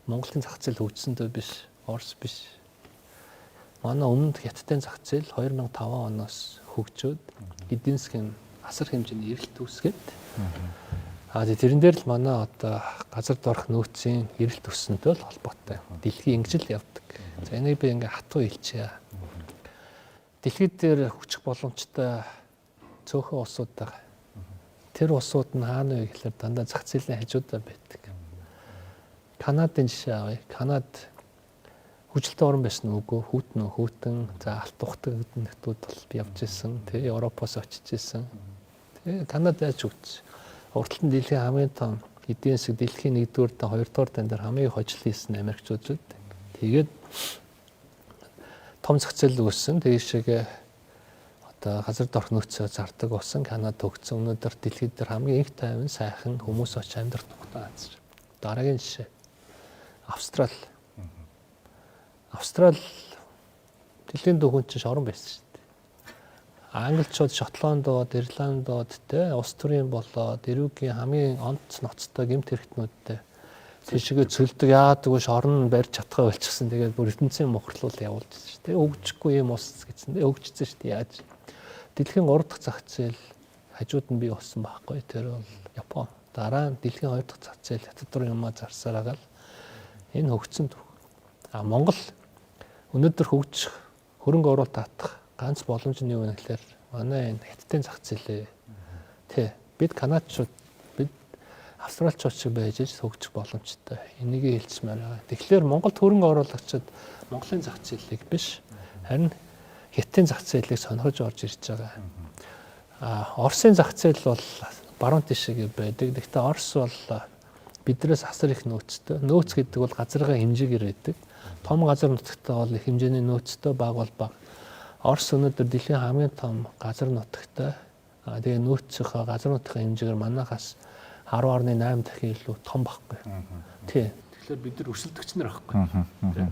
Монголын зах зээл хөгжсөндөө биш, Орос биш. Манай өмнөд Хятадын зах зээл 2005 оноос хөгжөөд эдийн засгийн асар хэмжээний эрэлт үүсгээд тэрэн дээр л манай одоо газар доорх нөөцийн эрэлт өссөнтэй л холбоотой. Дэлхий ингэж л явдаг. За энийг би ингээ хатуу хэлчихье. Дэлхийд дээр хөгжих боломжтой цөөхөн улсууд байгаа. Тэр улсууд нь хаана вэ гэхээр дандаа зах зээлийн хажуудаа байдаг. Канадын жишээ авъя. Канад хөгжилтэй орн байсан үгүй, хүйтэн хүйтэн, за алт ухдаг нөтүүд бол явж исэн, тий Европоос очиж исэн. Тий Канад яаж хөгжсөн? Урталт нь дэлхийн хамгийн том эдийн засаг дэлхийн 1-р дан 2-р дан дээр хамгийн хожил хийсэн Америкчууд шүү дээ. Тэгээд том зах зээл үүссэн. Тийшээгээ одоо газар дорх нөөцөө зардаг болсон. Канад хөгжсөн. Өнөөдөр дэлхийд дээр хамгийн их тайван сайхан хүмүүс очиж амьдрах тухтай газар. Дараагийн жишээ. Австрал. Австрал дэлхийн дөхөн чинь шорон байсан шүү дээ. Англичууд, Шотландууд, Ирландууд те улс төрийн болоод эрүүгийн хамгийн онц ноцтой гэмт хэрэгтнүүдтэй тийшээгээ цөлдөг яадаг вэ шорон барьж чадхаа болчихсон. Тэгээд бүр ертөнцийн мухарлуул явуулж байсан шүү дээ. Хөгжихгүй юм улс гэсэн. Хөгжсөн шүү дээ. Яаж дэлхийн 3 дахь зах зээл хажууд нь бий болсон байхгүй. Тэр бол Япон. Дараа нь дэлхийн 2 дахь зах зээл хятад руу юмаа зарсаар агаал энэ хөгжсөн түүх. А Монгол өнөөдөр хөгжих, хөрөнгө оруулалт татах ганц боломж нь юу вэ гэхээр манай энэ хятадын зах зээлээ. Тэ бид канадчууд, бид австралчууд шиг байж иж хөгжих боломжтой. Энийг хэлчихмээр байгаа. Тэгэхээр Монголд хөрөнгө оруулагчид Монголын зах зээлийг биш, харин хятадын зах зээлийг сонирхож орж ирж байгаа. А Оросын зах зээл бол баруун тишээ байдаг. Гэхдээ Орос бол биднээс асар их нөөцтэй. Нөөц гэдэг бол газрын хэмжээгээр байдаг. Том газар нутагтай бол их хэмжээний нөөцтэй, бага бол бага. Орос өнөөдөр дэлхийн хамгийн том газар нутагтай. А тэгээ нөөцийнхөө газар нутгийн хэмжээгээр манайхаас 10.8 дахин илүү том байхгүй. Тий. Тэгэхээр бид нар өрсөлдөгч нар байхгүй.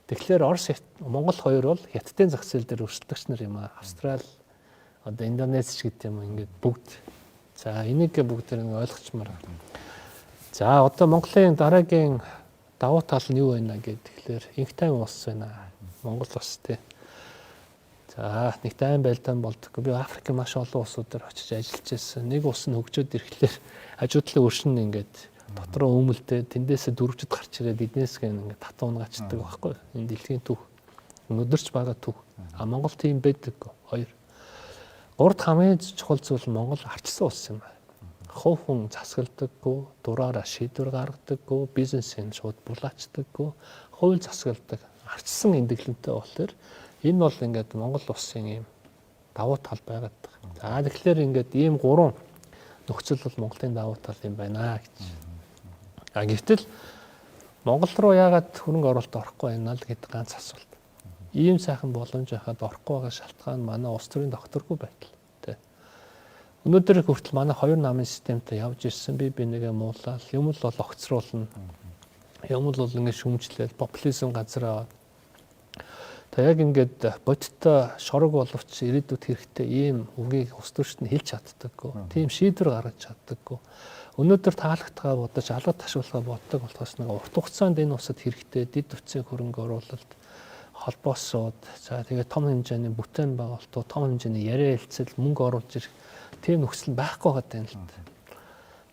Тэгэхээр Орос, Монгол хоёр бол Хятадын зах зээл дээр өрсөлдөгч нар юм аа. Австрал, одоо Индонез ч гэдэг юм ингээд бүгд. За энийг бүгд нэг ойлгочмоор. За одоо Монголын дараагийн давуу тал нь юу байна гэхээр инх тайван улс байна. Монгол улс тий. За нэг тайван байлдаан болдоггүй. Би Африк маш олон улсуудаар очиж ажиллаж байсан. Нэг улс нь хөгжөөд ирэхлээр хажуу талын өршин нь ингээд дотроо өмөлдөө тэндээсээ дөрвжид гарч ирээд эднээс гэн ингээд татан унгаачдаг байхгүй. Энэ дэлхийн түүх. Өнөөдөрч байгаа түүх. А Монгол тийм байдаггүй. Хоёр. Гурд хамгийн чухал зүйл Монгол арчсан улс юм байна. Хувь хүн засагдаггүй, дураараа шийдвэр гаргадаггүй, бизнесийн шууд булаачдаггүй, хууль засагладаг, арчсан эндэглэнтэй болохоор энэ бол ингээд Монгол улсын ийм давуу тал байгаад байгаа. За тэгэхээр ингээд ийм гурван нөхцөл бол Монголын давуу тал юм байна гэж. А гэвтэл Монгол руу яагаад хөрөнгө оруулалт орохгүй байна л гэдэг ганц асуулт. Ийм сайхан боломж байхад орохгүй байгаа шалтгаан манай улс төрийн докторгүй байдал. Тэ. Өнөөдөр хүртэл манай хоёр намын системтэй явж ирсэн, би бинийгээ муулаад юм л бол огцруулна. Юм л бол ингэ шүмжлээл популизм газар аваад. Тэг яг ингээд бодиттой шорог боловч ирээдүйд хэрэгтэй ийм үгийг улс төрчд нь хэлж чаддаггүй. Тийм шийдвэр гаргаж чаддаггүй. Өнөөдөр таалагдгаа бодож, алга ташуулгаа боддог болохоос нэг урт хугацаанд энэ улсад хэрэгтэй дэд үтсийн хөрөнгө оруулалт, холбоосууд, за тэгээд том хэмжээний бүтээн байгуулалтууд, том хэмжээний яриа хэлцэл, мөнгө оруулж ирэх тийм нөхцөл байхгүй байгаа юм л та.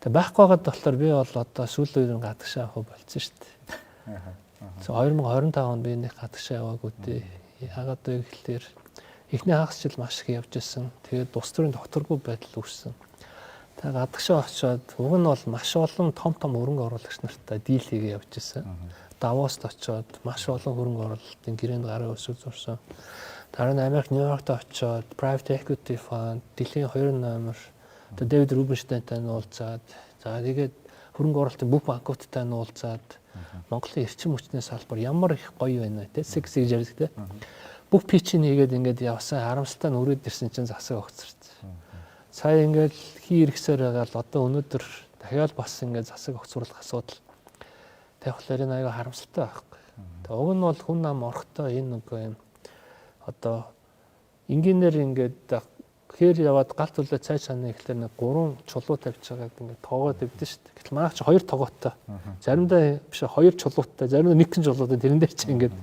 Тэгээд байхгүй байгаад болохоор би бол одоо сүүлийн үеийн гадагшаа авах болцсон шүү дээ. За 2025 онд би нэг гадагшаа яваагүй дээ. Яагаад вэ гэхлээр эхний хагас жил маш их явж исэн. Тэгээд улс төрийн докторгүй байдал үүссэн. Тэгээ гадагшаа очиод уг нь бол маш олон том том хөрөнгө оруулагч нартай дийл хийгээ явж исэн. Давост очиод маш олон хөрөнгө оруулалтын гэрээнд гарын үсэг зурсан. Дараа нь Америк Нью-Йоркт очиод private equity fund, дэлхийн 2 номер одоо Дэвид Рубинштейнтай нь уулзаад, за тэгээд хөрөнгө оруулалтын бүх банкуудтай нь уулзаад, Монголын эрчим хүчний салбар ямар их гоё байна те, секси гэж ярьдаг те. Бүх pitch ийг хийгээд ингээд явсан, харамсалтай нь өрөөд ирсэн чинь засаг огцорч. Сая ингээд хий хэрэгсээр байгаа л одоо өнөөдөр дахиад бас ингээд засаг огцруулах асуудал тавихлаар энэ аюу харамсалтай байхгүй. Тэгээ уг нь бол хүн нам орохдоо энэ нөгөө юм одоо энгийнээр ингээд хээр яваад гал төлөө цай чаны гэхлээр нэг гурван чулуу тавьж байгааг ингээд тоогоо тавьдсан шүү дээ. Гэтэл манайх чи хоёр тогоотой. Заримдаа биш, хоёр чулуутай, заримдаа нэгэн чулуутай, тэрэн дээр чи ингээд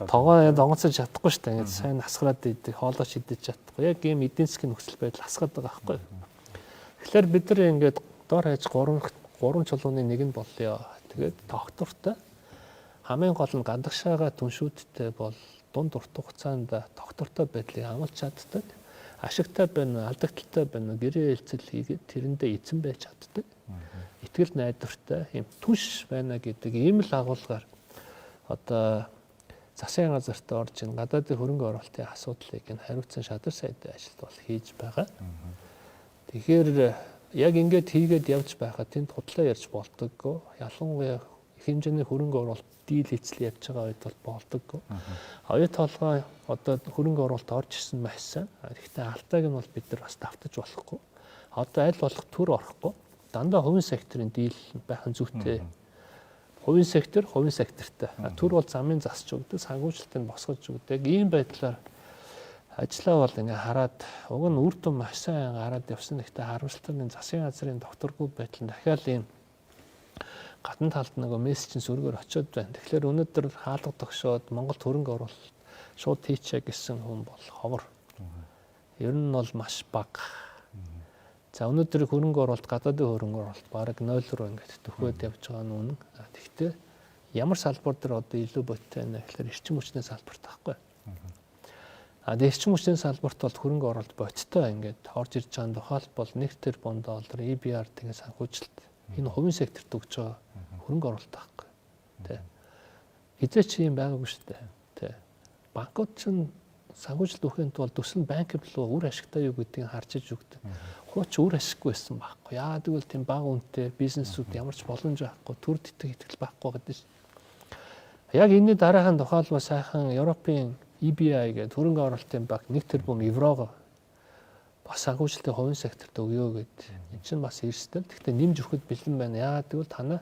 тогоо догонцож чадахгүй шүү дээ. Ингээд сайн асгараад идэг, хоолоо шидэж чадахгүй. Яг ийм эдийн засгийн нөхцөл байдал асгаад байгаа байхгүй. Тэгэхээр бид нар ингээд дор хаяж гурван гурван чулууны нэг нь болъё. Тэгээд доктортой, хамгийн гол нь гадагшаага түншүүдтэй бол дунд урт хугацаанд доктортой байдлыг амлаж чаддаг. Ашигтай байна, алдагдaltaй байна, гэрээ хэлцэл хийгээд тэрэндээ эзэн байж чаддаг. Итгэл найдвартай юм түнш байна гэдэг ийм л агуулгаар одоо засгийн газарт орж ин гадаадын хөрөнгө оруулалтын асуудлыг энэ хариуцсан шадар сайдын ажилд бол хийж байгаа. Тэгэхээр яг ингээд хийгээд явж байхад тэнд худлаа ярьж болдоггүй. Ялангуяа их хэмжээний хөрөнгө оруулалт дийл хийцэл явж байгаа үед бол болдоггүй. Оюу толгой одоо хөрөнгө оруулалт орж ирсэн маш сайн. Гэхдээ алдааг нь бол бид нар бас давтаж болохгүй. Одоо аль болох төр орохгүй. Дандаа хувийн секторын дийл байх нь зүйтэй. Хувийн сектор хувийн сектортай. Төр бол замын засч өгдөг, санхүүжилтийг босгож өгдөг. Ийм байдлаар ажлаа бол ингээ хараад уг нь үр дүн маш сайн гараад явсан. Гэхдээ харамсалтай нь засгийн газрын докторгүй байдал нь дахиад ийм гадна талд нөгөө мессеж нь сөргөөр очиод байна. Тэгэхээр өнөөдөр хаалга тогшоод Монголд хөрөнгө оруулалт шууд хийчээ гэсэн хүн бол ховор. Ер нь бол маш бага. За, өнөөдөр хөрөнгө оруулалт, гадаадын хөрөнгө оруулалт бараг 0 руу ингээд төхөөд явж байгаа нь үнэн. Тэгэхдээ ямар салбар дээр одоо илүү бодтой байна гэхээр эрчим хүчний салбарт байхгүй. А тэгээ эрчим хүчний салбарт бол хөрөнгө оруулалт бодтой ингээд орж ирж байгаа. Тухайлбал 1 тэрбум доллар EBRD-ийн санхүүжилт, энэ хувийн секторт өгч байгаа хөрөнгө оруулалт байхгүй. Тэ. Хэзээ ч юм байгаагүй шүү дээ. Тэ. Банкуд чинь санхүүжилт өгөхийн тулд төсөл нь bankable уу, үр ашигтай юу гэдгийг харж иж өгдөг. Хууч үр ашиггүй байсан байхгүй. Яагаад гэвэл тийм бага үнэтэй бизнесүүд ямар ч боломж байхгүй, төр тэтгэх итгэл байхгүй гэдэг чинь. Яг энэний дараахан тухайлбал сайхан Европын EBI гэдэг хөрөнгө оруулалтын банк 1 тэрбум еврого бас санхүүжилтийн хувийн секторт өгөө гэд. Энэ чинь бас эрсдэл. Гэхдээ нэмж өгөхөд бэлэн байна. Яагаад гэвэл танаа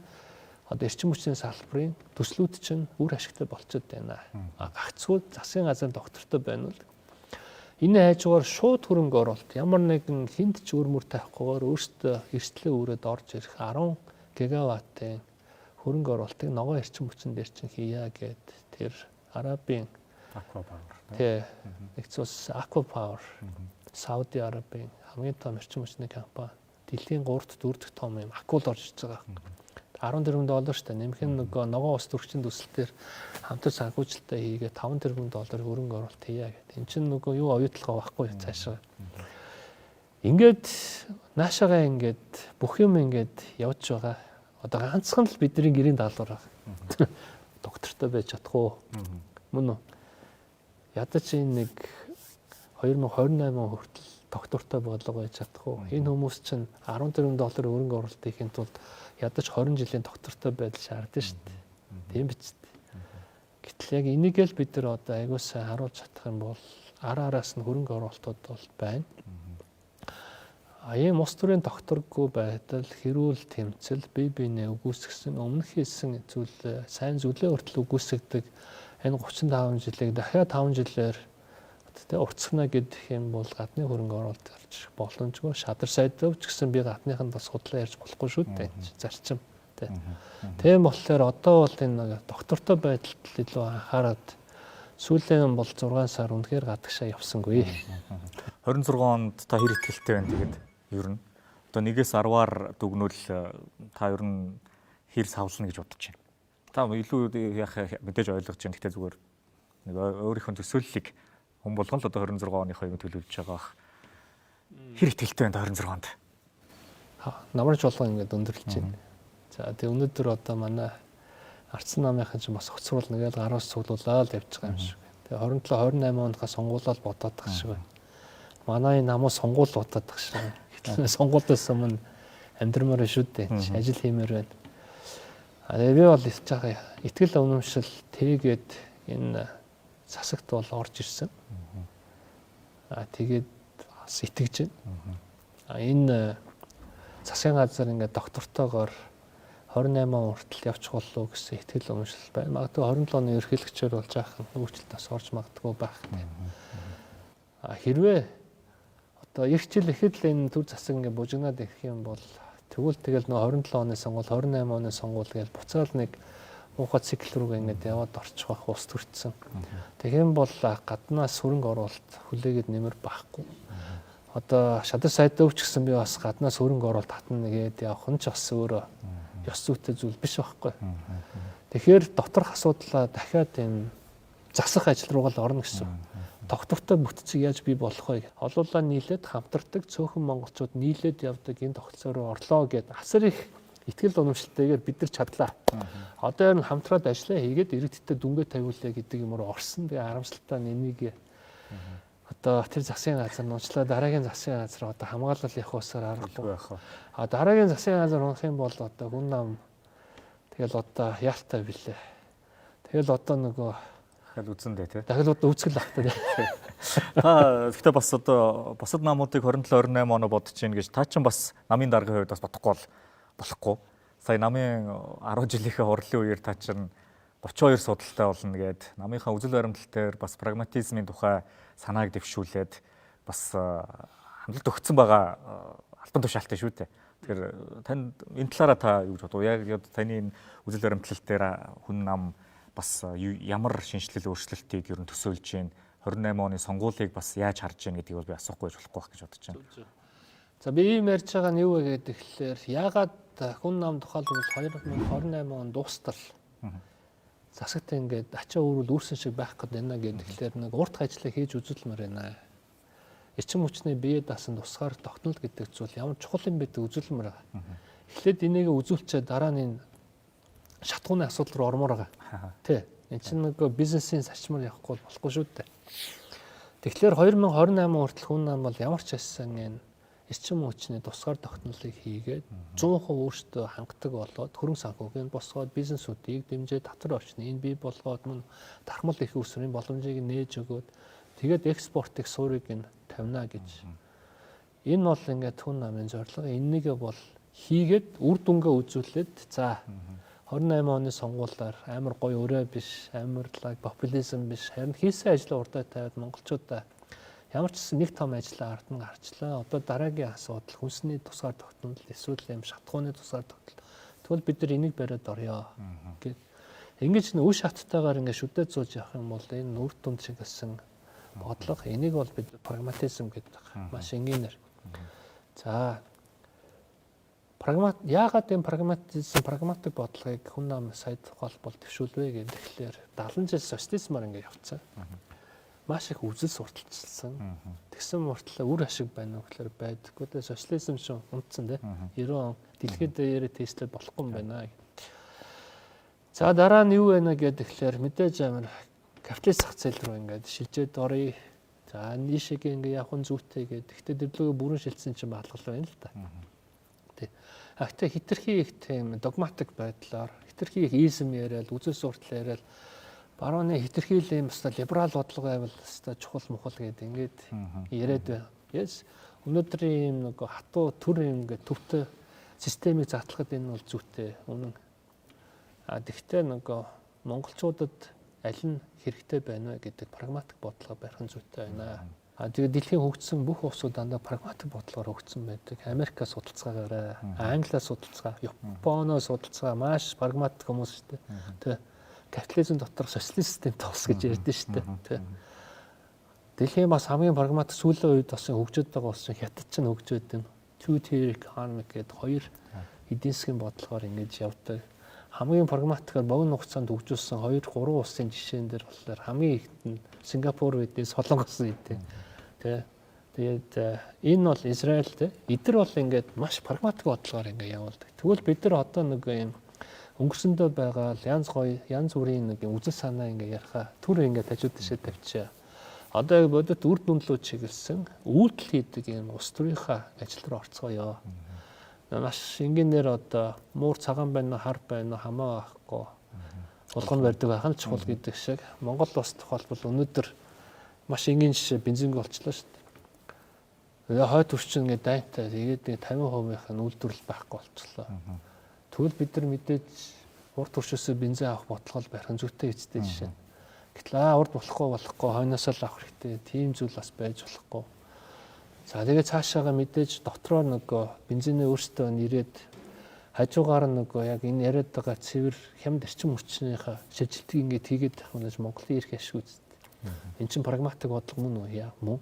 одоо эрчим хүчний салбарын төслүүд чинь үр ашигтай болчиход байна. А гагцхүү засгийн газрын доктортой байна бол энэ хажуугаар шууд хөрөнгө оруулалт ямар нэгэн хүнд ч үр мөр тавихгүйгээр өөрсдөө эрсдлээ үүрээд орж ирэх 10 гигаваттын хөрөнгө оруулалтыг ногоон эрчим хүчин дээр чинь хийя гэд тэр Арабын Aqua Power. Тий. Нэгдсэн улс Aqua Power, Сауди Арабын хамгийн том эрчим хүчний компани, дэлхийн 3 дахь 4 дахь том юм акул орж ирж байгаа. 10 тэрбум доллар шүү дээ. Нэмэх нь нөгөө ногоон ус төрөгчийн төсөл дээр хамтар санхүүжилтээ хийгээ 5 тэрбум доллар хөрөнгө оруулалт хийя гэдэг. Энд чинь нөгөө юу оюутлага байхгүй цаашаа. Ингээд наашаага ингээд бүх юм ингээд явж байгаа. Одоо ганцхан л бидний гэрийн даалгавар байгаа. Доктортой байж чадах уу? Мөн үү? Ядаж энэ нэг 2028 он хүртэл доктортой бодлого байж чадах уу? Энэ хүмүүс чинь 14 доллар хөрөнгө оруулалт хийхин тулд ядаж 20 жилийн доктортой байдал шаардсан шүү дээ. Тийм биз дээ. Гэтэл яг энийг л бид нар одоо аягүй сайн харуулж чадах юм бол араас нь хөрөнгө оруулалтууд бол байна. А ийм улс төрийн докторгүй байдал, хэрүүл тэмцэл, бие биенээ үгүйсгэсэн, өмнөх хийсэн зүйл сайн зүйлээ хүртэл үгүйсгдэг энэ 35 жилийг дахиад 5 жилээр тэ уртсгана гэдэг юм бол гадны хөрөнгө оруулалт гарч ирэх боломжгүй. Шадар сайдов ч гэсэн би гадныханд бас худлаа ярьж болохгүй шүү дээ. Зарчим тэ. Тийм болохоор одоо бол энэ нэг доктортой байдалд илүү анхаарад сүүлийн бол 6 сар үнэхээр гадагшаа явсангүй. 26 онд та хэр итгэлтэй байна тэгээд ер нь одоо 1-ээс 10-аар дүгнүүл та ер нь хэр савлна гэж бодож байна. Та илүү яах мэдээж ойлгож байна. Гэхдээ зүгээр нэг өөрийнхөө төсөөллийг хүн болгон л одоо 26 оныхоо юм төлөвлөж байгаа бах. Хэр итгэлтэй байна та 26 онд? Намарч болгон ингээд өндөрлөж байна. За тэгээ өнөөдөр одоо манай Арцсан намынхан ч бас хоцруул нэгээл гаруус цуглуулаад явж байгаа юм шиг. Тэгээ 27 28 оныхаа сонгуулаад бодоод байгаа шиг байна. Манай энэ намуу сонгуул бодоод байгаа шиг байна. Гэтэл сонгуулиас өмнө амьдрмаар шүү дээ. Ажил хиймээр байна. А тэгээ би бол хэлж байгаа итгэл үнэмшил тэгээд энэ засагт бол орж ирсэн. А тэгээд бас итгэж байна. А энэ засгийн газар ингээд доктортойгоор 28 он хүртэл явчих болов гэсэн итгэл үнэмшил байна. Магадгүй 27 оны ерөнхийлөгчөөр болж байгаа өөрчлөлт бас орж магадгүй байх. А хэрвээ одоо эх жил ихэд л энэ төр засаг ингээд бужигнаад ирэх юм бол тэгвэл тэгэл нөө 27 оны сонгуул 28 оны сонгуул гэж буцаал нэг муухай цикл рүүгээ ингээд яваад орчих байх ус төрчихсөн. Тэгэх юм бол гаднаас хөрөнгө оруулалт хүлээгээд нэмэр байхгүй. Одоо шадар сайдов ч гэсэн би бас гаднаас хөрөнгө оруулалт татна нэгээд явах нь ч бас өөрөө ёс зүйтэй зүйл биш байхгүй. Тэгэхээр доторх асуудлаа дахиад энэ засах ажил руугаа л орно гэсэн. Доктортой бүтцийг яаж бий болох вэ? Олуулаа нийлээд хамтардаг цөөхөн монголчууд нийлээд явдаг энэ тогтолцоо руу орлоо гэд асар их итгэл үнэмшилтэйгээр бид нар чадлаа. Одоо энэ хамтраад ажиллаа хийгээд иргэдтэй дүнгээ тавиулъя гэдэг юм руу орсон. Тэгээ харамсалтай нь энийг одоо тэр засгийн газар нууцлаа, дараагийн засгийн газар одоо хамгаалал явах усаар аргагүй. А дараагийн засгийн газар унах юм бол одоо хүн нам тэгэл одоо яалтай билээ. Тэгэл одоо нөгөө Дахиад үзэн дээ тий. Дахиад одоо үүсгэл ах та тий. Та гэхдээ бас одоо бусад намуудыг 27 28 оноо бодож гин гэж та чинь бас намын даргын хувьд бас бодохгүй бол болохгүй. Сая намын 10 жилийнхээ хурлын үеэр та чинь 32 судалтай болно гээд намынхаа үзэл баримтлал дээр бас прагматизмын тухай санааг дэвшүүлээд бас хамлалт өгсөн байгаа албан тушаалтай шүү дээ. Тэгэхээр танд энэ талаараа та юу гэж бодов? Яг таны энэ үзэл баримтлал дээр хүн нам бас ямар шинэчлэл өөрчлөлтийг ер нь төсөөлж байна? 28 оны сонгуулийг бас яаж харж байна гэдгийг бол би асуухгүй байж болохгүй байх гэж бодож байна. За би ийм ярьж байгаа нь юу вэ гэхээр яагаад хүн нам тухайлбал 2028 он дуустал засагт ингээд ачаа өөрөл үүрсэн шиг байх гээд байна гэхээр нэг урт ажлаа хийж үзүүлмээр байна. Эрчим хүчний бие даасан тусгаар тогтнол гэдэг зүйл ямар чухал юм бэ гэдэг үзүүлмээр байгаа. Эхлээд энийг үзүүлчээ дараа нь шатгууны асуудал руу ормоор байгаа. Тэ. Энд чинь нэг бизнесийн зарчмаар явахгүй болохгүй шүү дээ. Тэгэхээр 2028 хүртэл хүн нам бол ямар ч байсан энэ эрчим хүчний тусгаар тогтнолыг хийгээд 100% өөрсдөө хангадаг болоод хөрөнгө санхүүгийг босгоод бизнесүүдийг дэмжиж татвар орчныг энэ бий болгоод мөн дархмал их усрын боломжийг нээж өгөөд тэгээд экспортыг суурийг нь тавина гэж. Энэ бол ингээд хүн намын зорилго. Энийгээ бол хийгээд үр дүнгээ үзүүлээд за 28 оны сонгуулиар амар гоё өрөө биш, амар лаг популизм биш, харин хийсэн ажлаа урдаа тавиад монголчуудаа ямар ч гэсэн нэг том ажлаа ард нь гарчлаа. Одоо дараагийн асуудал хүнсний тусгаар тогтнол эсвэл юм шатхууны тусгаар тогтнол. Тэгвэл бид нар энийг бариад орё гэд. Ингэж нэ үе шаттайгаар ингэ шүдэ зууж явах юм бол энэ үр дүнд чиглэсэн бодлого. Энийг бол бид прагматизм гэдэг. Маш энгийнээр. За яагаад энэ прагматизм, прагматик бодлогыг хүн нам сая тухайлбал дэвшүүлвэ гэхээр 70 жил социализмаар ингэ явцсан. Маш их үзэл сурталчилсан. Тэгсэн мөртлөө үр ашиг байна уу гэхээр байдаггүй. Тэгээ социализм чинь унтсан тий. 90 он дэлхийд даяараа тестлээд болохгүй юм байна. За дараа нь юу байна гэхээр мэдээж амар капиталист зах зээл рүү ингээд шилжээд оръё. За нийшээгээ ингээ явах нь зүйтэй гэдэг. Гэхдээ дэвлүүгээ бүрэн шилжсэн чинь алгал байна л да. Тий. А гэхдээ хитрхи их тийм догматик байдлаар хитрхи их изм яриад, үзэл суртал яриад барууны хитрхи л юм өстой либерал бодлого байвал өстой чухал мухал гэдэг ингээд яриад байна. Yes. Өнөөдрийн юм нөгөө хатуу төр юм ингээд төвтэй системийг затлахад энэ бол зүйтэй үнэн. А тэгвэл нөгөө монголчуудад аль нь хэрэгтэй байна вэ гэдэг прагматик бодлого барих нь зүйтэй байна. А тэгээд дэлхийн хөгжсөн бүх улсууд дандаа прагматик бодлогоор хөгжсөн байдаг. Америка судалцгаагаарай, Англиа судалцгаа, Японоос судалцгаа маш прагматик хүмүүс шүү дээ. Тэ капитализм дотор социалист системтэй улс гэж ярьдэн шүү дээ. Тэ дэлхийн бас хамгийн прагматик сүүлийн үед бас хөгжөөд байгаа улс чинь Хятад ч хөгжөөд байна. Two tier economy гэдэг хоёр эдийн засгийн бодлогоор ингэж явдаг. Хамгийн прагматикаар богино хугацаанд хөгжүүлсэн 2 3 улсын жишээн дээр болохоор хамгийн ихэд нь Сингапур байдیں، Солонгос байдیں. Тэ. Тэгээд энэ бол Израиль те. Эдгээр бол ингээд маш прагматик бодлогоор ингээд явуулдаг. Тэгвэл бид нар одоо нэг юм өнгөрсөндөө байгаа л янз гоё янз бүрийн нэг юм үзэл санаа ингээд яриха түр ингээд хажуу тишээ тавьчаа. Одоо яг бодит үр дүн лүү чиглэсэн үйлдэл хийдэг юм улс төрийнхаа ажил руу орцгоё. Маш энгийнээр одоо муур цагаан байна уу хар байна уу хамаа байхгүй. Булган барьдаг байх нь чухал гэдэг шиг Монгол улс тухайлбал өнөөдөр маш энгийн жишээ бензинг болчлоо шүү дээ. Тэгээ хойд төрчин ингээд дайнтай тэгээд 50%-ийнх нь үйлдвэрлэл байхгүй болчлоо. Тэгвэл бид нар мэдээж урд туршөөсөө бензин авах бодлого барих нь зүйтэй үстэй жишээ. Гэтэл урд болохгүй хойноос л авах хэрэгтэй. Тийм зүйл бас байж болохгүй. За тэгээ цаашаага мэдээж дотроо нөгөө бензинээ өөртөө нэрээд хажуугаар нь нөгөө яг энэ яриад байгаа цэвэр хямд эрчим хүчнийхээ шилжилтийг ингээд хийгээд байх нь Монголын эрх ашиг үздэг. Эн чинь прагматик бодлого мөн үү? Яа мөн.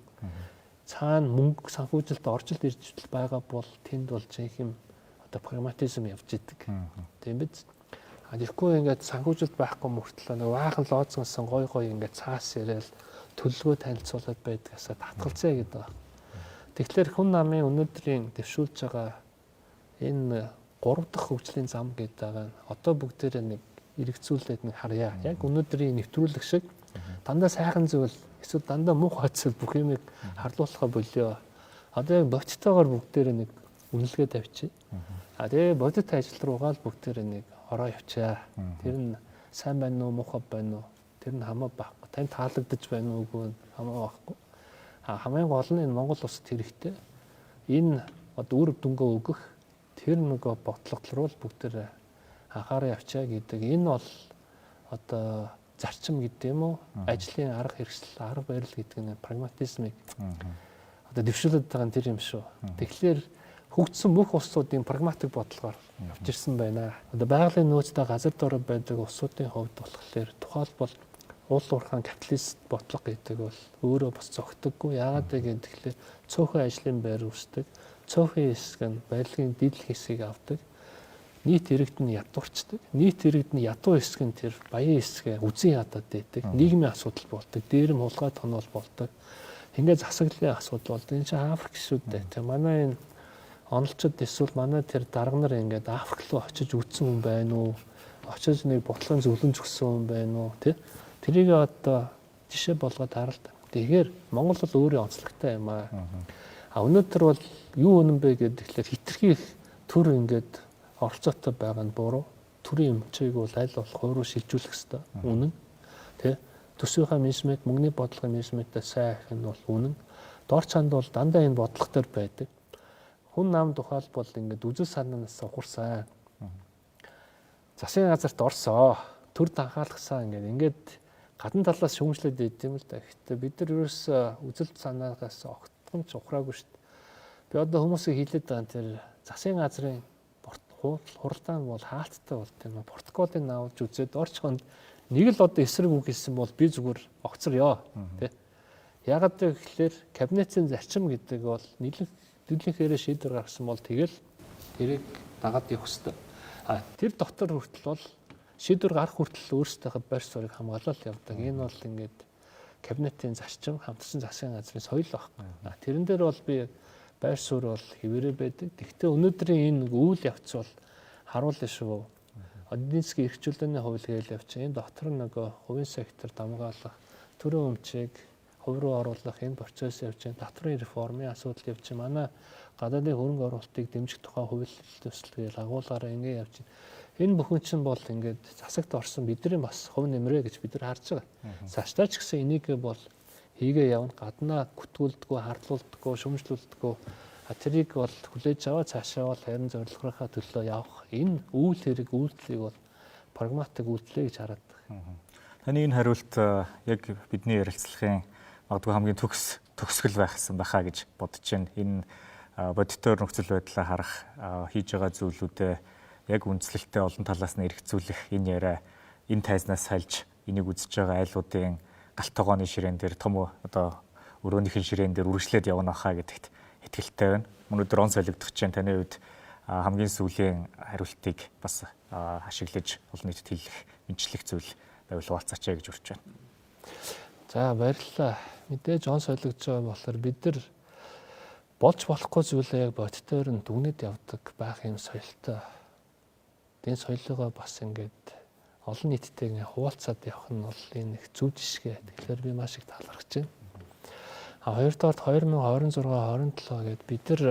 Цаана мөнгө санхүүжилт оржилт ирж байгаа бол тэнд бол жинхэнэ одоо прагматизм явж идэг. Тийм биз? А тэгэхгүй ингээд санхүүжилт байхгүй мөртлөө нэг баахан лооцгонсон гой гой ингээд цаас яриад төлөвлөгөө танилцуулаад байдгаасаа татгалзаа гэдэг байна. Тэгэхээр хүн намын өнөөдрийн дэвшүүлж байгаа энэ 3 дахь хөгжлийн зам гэдэг байгаа нь одоо бүгдээрээ нэг эргэцүүлээд нэг харъя. Яг өнөөдрийн нэвтрүүлэг шиг дандаа сайхан зүйл эсвэл дандаа муухай зүйл бүх юмыг харлуулахаа болио. Одоо яг бодиттойгоор бүгдээрээ нэг үнэлгээ тавьчих. А тэгээ бодит ажил руугаа л бүгдээрээ нэг ороо явчаа. Тэр нь сайн байна уу, муухай байна уу? Тэр нь хамаа байхгүй. Тань таалагдаж байна уу үгүй хамаа байхгүй. А хамгийн гол нь энэ Монгол улсад хэрэгтэй. Энэ одоо үр дүнгээ өгөх тэр нөгөө бодлого руу л бүгдээрээ анхаараа явчаа гэдэг. Энэ бол одоо зарчим гэдэг юм уу? Ажлын арга хэрэгсэл, арга барил гэдэг нь прагматизмыг одоо дэвшүүлээд байгаа нь тэр юм шүү. Тэгэхээр хөгжсөн бүх улсуудын прагматик бодлогоор явж ирсэн байна. Одоо байгалийн нөөцтэй газар дор байдаг улсуудын хувьд болохоор тухайлбал уул уурхаан капиталист бодлого гэдэг бол өөрөө бас зохидоггүй. Яагаад вэ гэхээр цөөхөн ажлын байр үүсдэг. Цөөхөн хэсэг нь барилгын дидэл хэсгийг авдаг. Нийт иргэд нь ядуурчдаг. Нийт иргэд нь ядуу хэсэг нь тэр баян хэсгээ үзэн ядаад байдаг. Нийгмийн асуудал болдог. Дээрэм хулгай тонол болдог. Ингээд засаглалын асуудал болдог. Энэ чинь Африк шүү дээ. Тэр манай энэ онолчд эсвэл манай тэр дарга нар ингээд Африк руу очиж үтсэн хүн байна уу? Очиж нэг бодлогын зөвлөмж өгсөн хүн байна уу? Тэ? Тэрийг одоо жишээ болгоод харалт. Тэгэхээр Монгол бол өөрөө онцлогтой юм аа. А өнөөдөр бол юу үнэн бэ гэхээр хитрхи их төр ингээд оролцоотой байгаа нь буруу. Төрийн өмчийг бол аль болох хувь руу шилжүүлэх ёстой. Үнэн. Тэ? Төсвийнхаа менежмент, мөнгөний бодлогын менежментээ сайн хийх нь бол үнэн. Дор чанд бол дандаа энэ бодлого төр байдаг. Хүн нам тухайлбал ингээд үзэл санаанаас ухарсан. Засгийн газарт орсоо. Төрд анхаалгасан ингээд гадна талаас шүүмжлээд байд юм л да. Гэхдээ бид нар ерөөсөө үзэл санаагаас огтхон ч ухраагүй шүү дээ. Би одоо хүмүүсийг хэлээд байгаа тэр засгийн газрын хуралдаан бол хаалттай болт юм. Протоколыг авч үзээд орчхонд нэг л одоо эсрэг үг хэлсэн бол би зүгээр огцор тэ. Ягаад гэвэл кабинетын зарчим гэдэг бол нийлэх дэвлэнхээрээ шийдвэр гаргасан бол тэгэл тэрийг дагаад явах хэрэгтэй. А тэр дотор хүртэл бол шийдвэр гарах хүртэл өөрсдийнхөө байр суурийг хамгаалал явдаг. Энэ бол ингээд кабинетын зарчим, хамтарсан засгийн газрын соёл байхгүй. А тэрэн дээр бол би байр суурь бол хэвээрээ байдаг. Тэгэхдээ өнөөдрийн энэ үйл явц бол харуулна шүү. Эдийн засгийн эрх чөлөөний хууль гээл явчих. Энэ дотор нөгөө хувийн сектор дамгаалах, төрийн өмчийг хувийн Хувь руу оруулах энэ процесс явж байна. Татврын реформын асуудал явж байна. Манай гадаадын хөрөнгө оруулалтыг дэмжих тухай хууль төсөл гээл агуулгаараа ингэ явж байна. Энэ бүхэн чинь бол ингээд засагт орсон бидний бас хувь нэмрээ гэж бид нар харж байгаа. Цаашдаа ч гэсэн энийг бол хийгээ явна. Гаднаа гүтгүүлдэггүй, хардлуулдаггүй, шүмжлүүлдэггүй. Тэрийг бол хүлээж аваад цаашаа бол харин зорилгынхаа төлөө явах. Энэ үйл хэрэг үйлдэлийг бол прагматик үйлдэлээ гэж хараад байна. Таны энэ хариулт яг бидний ярилцлагын магадгүй хамгийн төгсгөл байх гэсэн байхаа гэж бодож байна. Энэ бодитоор нөхцөл байдлаа харах, хийж байгаа зүйлүүдээ яг үндслэлтэй олон талаас нь эргцүүлэх энэ яриа энэ тайзнаас сальж энийг үзэж байгаа айлуудын галт тогооны ширээн дээр том одоо өрөөнийхөн ширээн дээр үргэлжлээд явна хаа гэдэгт итгэлтэй байна. Өнөөдөр он солигдох чинь таны хувьд хамгийн сүүлийн хариултыг бас ашиглаж олон нийтэд хэлэх мэдлэг зүйл байвал хуваалцаач гэж урьж байна. За баярлалаа. Мэдээж он солигдож байгаа болохоор бид нар болж болохгүй зүйлээ яг бодитоор нь дүгнэд явдаг байх юм соёлтой. Энэ соёлыгоо бас ингээд олон нийттэй ингээд хуваалцаад явах нь бол энэ их зөв жишгээ. Тэгэхээр би маш их талархаж байна. А хоёрдугаарт 2026 27 гээд бид нар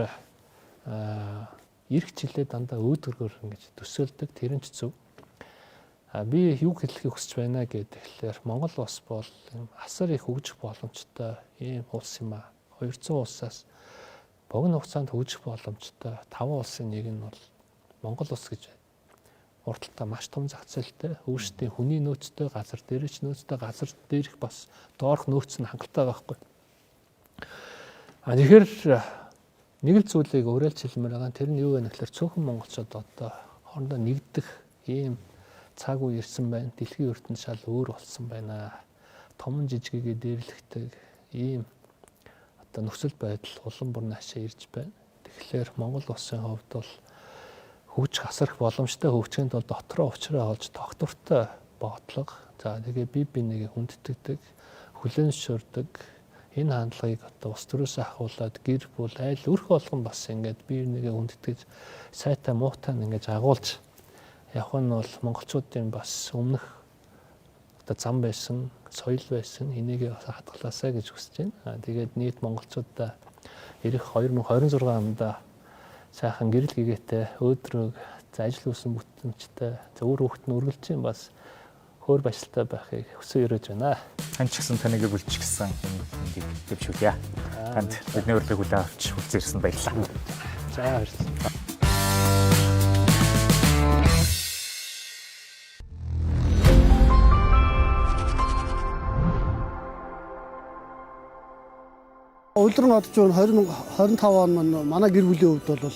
эх жилээ дандаа өөдгөргөр ингэж төсөөлдөг. Тэр нь ч зөв. А би юу хэлэхийг хүсэж байна гэхээр Монгол улс бол асар их хөгжих боломжтой ийм улс юм а. 200 улсаас богино хугацаанд хөгжих боломжтой 5 улсын нэг нь бол Монгол улс гэж байна. Урталтаа маш том зах зээлтэй, өөрсдийн хүний нөөцтэй, газар дээрч нөөцтэй, газар дээрх бас доорх нөөц нь хангалттай байхгүй. А тэгэхээр нэг л зүйлийг уриалж хэлмээр байгаа. Тэр нь юу вэ гэхээр цөөхөн монголчууд одоо хоорондоо нэгдэх ийм цаг үе ирсэн байна. Дэлхийн ертөнд шал өөр болсон байна. Том жижигээ дээрлэхдэг ийм одоо нөхцөл байдал улам бүр наашаа ирж байна. Тэгэхээр Монгол улсын хувьд бол хөгжих асарх боломжтой хөгжихийн тулд дотроо учраа олж тогтвортой бодлого. За тэгээ бие биенийг хүндэтгдэг, хүлээн зөвшөөрдөг энэ хандлагыг одоо улс төрөөс ахуулаад гэр бүл айл өрх болгон бас ингээд бие бинийгээ хүндэтгэж сайтай муутай нь ингэж агуулж явах нь бол монголчуудын бас өмнөх одоо зам байсан, соёл байсан энийг бас хадгалаасай гэж хүсэж байна. Тэгээд нийт монголчуудаа ирэх 2026 онд сайхан гэрэл гэгээтэй өөдрөг за ажил үйлсэн бүтэмжтэй за үр хүүхэд нь үргэлжийн бас хөөр баясгалтай байхыг хүсэн өрөөж байна. Тань ч гэсэн таны гэр бүл ч гэсэн энэ эндийг дэвшүүлье. Танд бидний урилгыг хүлээн авч хүрэлцэн ирсэн баярлалаа. За баярлалаа. Улиран одож 2025 он маань манай гэр бүлийн хувьд бол